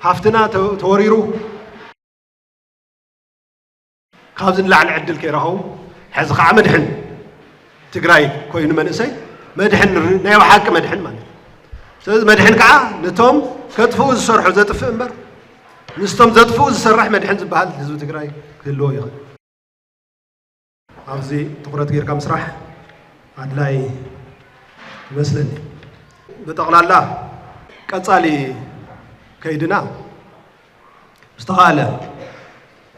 ሃፍትና ተ-፣ ተወሪሩ፣ ካብዚ ንላዕሊ ዕድል ከይረኸቡ፣ ሕዚ ከዓ መድሕን ትግራይ ኮይኑ መንእሰይ፣ መድሕን ር-፣ ናይ ብሓቂ መድሕን ማለት እዩ። ስለዚ መድሕን ከዓ ነቶም ከጥፍኡ ዝሰርሑ ዘጥፍእ እምበር፣ ምስቶም ዘጥፍኡ ዝሰርሕ መድሕን ዝበሃል ህዝቢ ትግራይ ክህልዎ ይኽእል። ኣብዚ ትኹረት ጌርካ ምስራሕ ኣድላይ ይመስለኒ። ብጠቕላላ ቀጻሊ ከይድና ብዝተኻእለ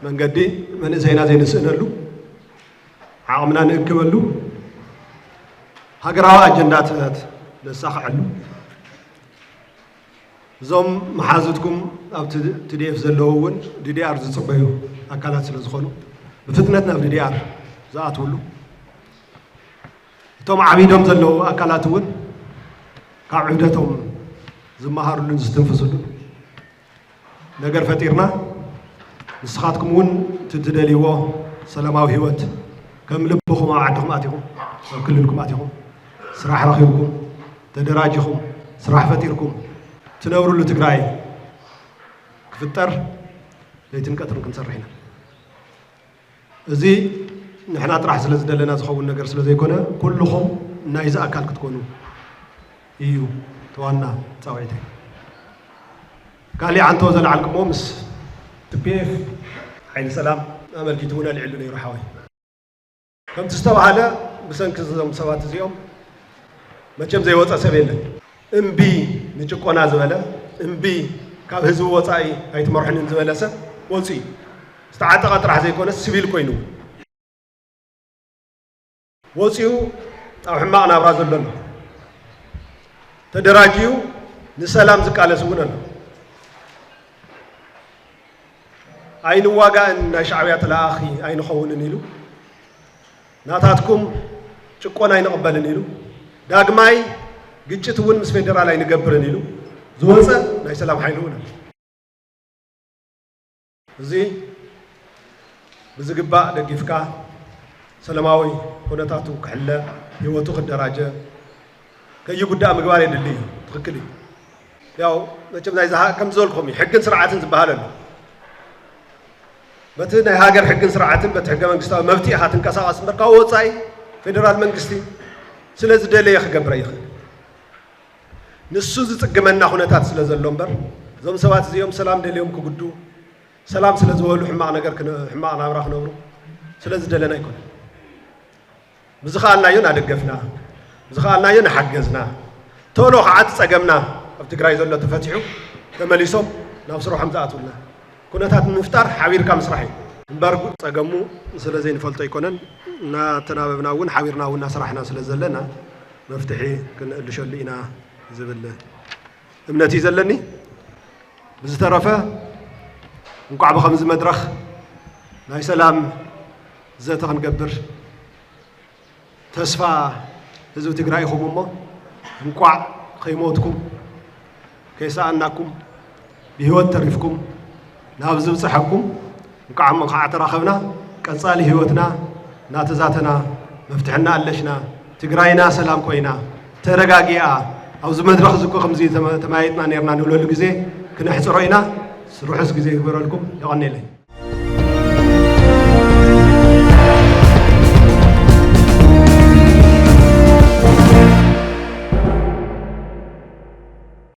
መንገዲ መንእሰይና ዘይንስእነሉ፣ ዓቕምና ንእክበሉ፣ ሃገራዊ ኣጀንዳታት ነሳኽዐሉ፣ እዞም መሓዙትኩም ኣብ ቲ-፣ ቲ ዲ ኤፍ ዘለዉ እውን ዲ ዲ ኣር ዝጽበዩ ኣካላት ስለ ዝኾኑ፣ ብፍጥነት ናብ ዲ ዲ ኣር ዝኣትውሉ፣ እቶም ዓቢዶም ዘለዉ ኣካላት እውን ካብ ዕብደቶም ዝመሃሩሉን ዝስትንፍሱሉን ነገር ፈጢርና፣ ንስኻትኩም እውን እቲ ትደልይዎ ሰላማዊ ህይወት ከም ልብኹም ኣብ ዓድኹም ኣቲኹም፣ ኣብ ክልልኩም ኣቲኹም፣ ስራሕ ረኺብኩም፣ ተደራጂኹም፣ ስራሕ ፈጢርኩም ትነብሩሉ ትግራይ ክፍጠር ለይትን ቀትርን ክንሰርሕ ኢና። እዚ ንሕና ጥራሕ ስለ ዝደለና ዝኸውን ነገር ስለ ዘይኮነ፣ ኩልኹም ናይዚ ኣካል ክትኮኑ እዩ እቲ ዋና ጻውዒተይ። ካሊእ ዓንቶ ዘልዓልክሞ ምስ ቲ ፒ ኤፍ ሓይሊ ሰላም ኣመልኪቱ እውን ኣልዒሉ ነይሩ ሓወይ። ከምቲ ዝተባህለ ብሰንኪ እዞም ሰባት እዚኦም መቸም ዘይወፀ ሰብ የለን። እምቢ ንጭቆና ዝበለ፣ እምቢ ካብ ህዝቢ ወፃኢ ኣይትመርሑንን ዝበለ ሰብ ወፂኡ። ዝተዓጠቐ ጥራሕ ዘይኮነ ሲቪል ኮይኑ ወፂኡ ኣብ ሕማቕ ናብራ ዘሎ ኣሎ። ተደራጅዩ ንሰላም ዝቃለስ እውን ኣሎ። ኣይንዋጋእን፣ ናይ ሻዕብያ ተለኣኣኺ ኣይንኸውንን ኢሉ፣ ናታትኩም ጭቆና ኣይንቕበልን ኢሉ፣ ዳግማይ ግጭት እውን ምስ ፌዴራል ኣይንገብርን ኢሉ ዝወፀ ናይ ሰላም ሓይሊ እውን ኣሎ። እዚ ብዝግባእ ደጊፍካ ሰላማዊ ኩነታቱ ክሕለ፣ ህይወቱ ክደራጀ፣ ከይጉዳእ ምግባር የድሊ እዩ። ትኽክል እዩ። ያው መቸም ናይ ዝሃ-፣ ከም ዝበልኩም እዩ፣ ሕግን ስርዓትን ዝበሃል ኣሎ። በቲ ናይ ሃገር ሕግን ስርዓትን በቲ ሕገ መንግስታዊ መብት ኢኻ ትንቀሳቐስ እምበር፣ ካብ ወፃኢ ፌዴራል መንግስቲ ስለ ዝደለየ ክገብር ይኽእል። ንሱ ዝጽግመና ኩነታት ስለ ዘሎ እምበር፣ እዞም ሰባት እዚኦም ሰላም ደልዮም ክጉዱ፣ ሰላም ስለ ዝበሉ ሕማቕ ነገር ክነ-፣ ሕማቕ ናብራ ክነብሩ ስለ ዝደለና ኣይኮነን። ብዝኸኣልናዮ እናደገፍና፣ ብዝኸኣልናዮ እናሓገዝና፣ ቶሎ ከዓ እቲ ጸገምና ኣብ ትግራይ ዘሎ ተፈቲሑ ተመሊሶም ናብ ስርሖም ዝኣትውልና ኩነታት ንምፍጣር ሓቢርካ ምስራሕ እዩ። እምበር ጸገሙ ስለ ዘይንፈልጦ ኣይኮነን፣ እናተናበብና እውን ሓቢርና እውን እናሰራሕና ስለ ዘለና መፍትሒ ክንእልሸሉ ኢና ዝብል እምነት እዩ ዘለኒ። ብዝተረፈ እንኳዕ ብኸምዚ መድረኽ ናይ ሰላም ዘተ ክንገብር ተስፋ ህዝቢ ትግራይ ኢኹም እሞ፣ እንቋዕ ከይሞትኩም፣ ከይሰኣናኩም፣ ብህይወት ተሪፍኩም፣ ናብ ዝብፅሐኩም፣ እንቋዕ እሞ ከዓ ተራኸብና። ቀፃሊ ህይወትና እናተዛተና፣ መፍትሒ እናኣለሽና፣ ትግራይና ሰላም ኮይና፣ ተረጋጊኣ፣ ኣብዚ መድረኽ እዚ እኮ ከምዚ ተመ-፣ ተመያይጥና ነይርና ንብለሉ ግዜ ክነሕፅሮ ኢና። ርሑስ ግዜ ይግበረልኩም። የቐንየለይ።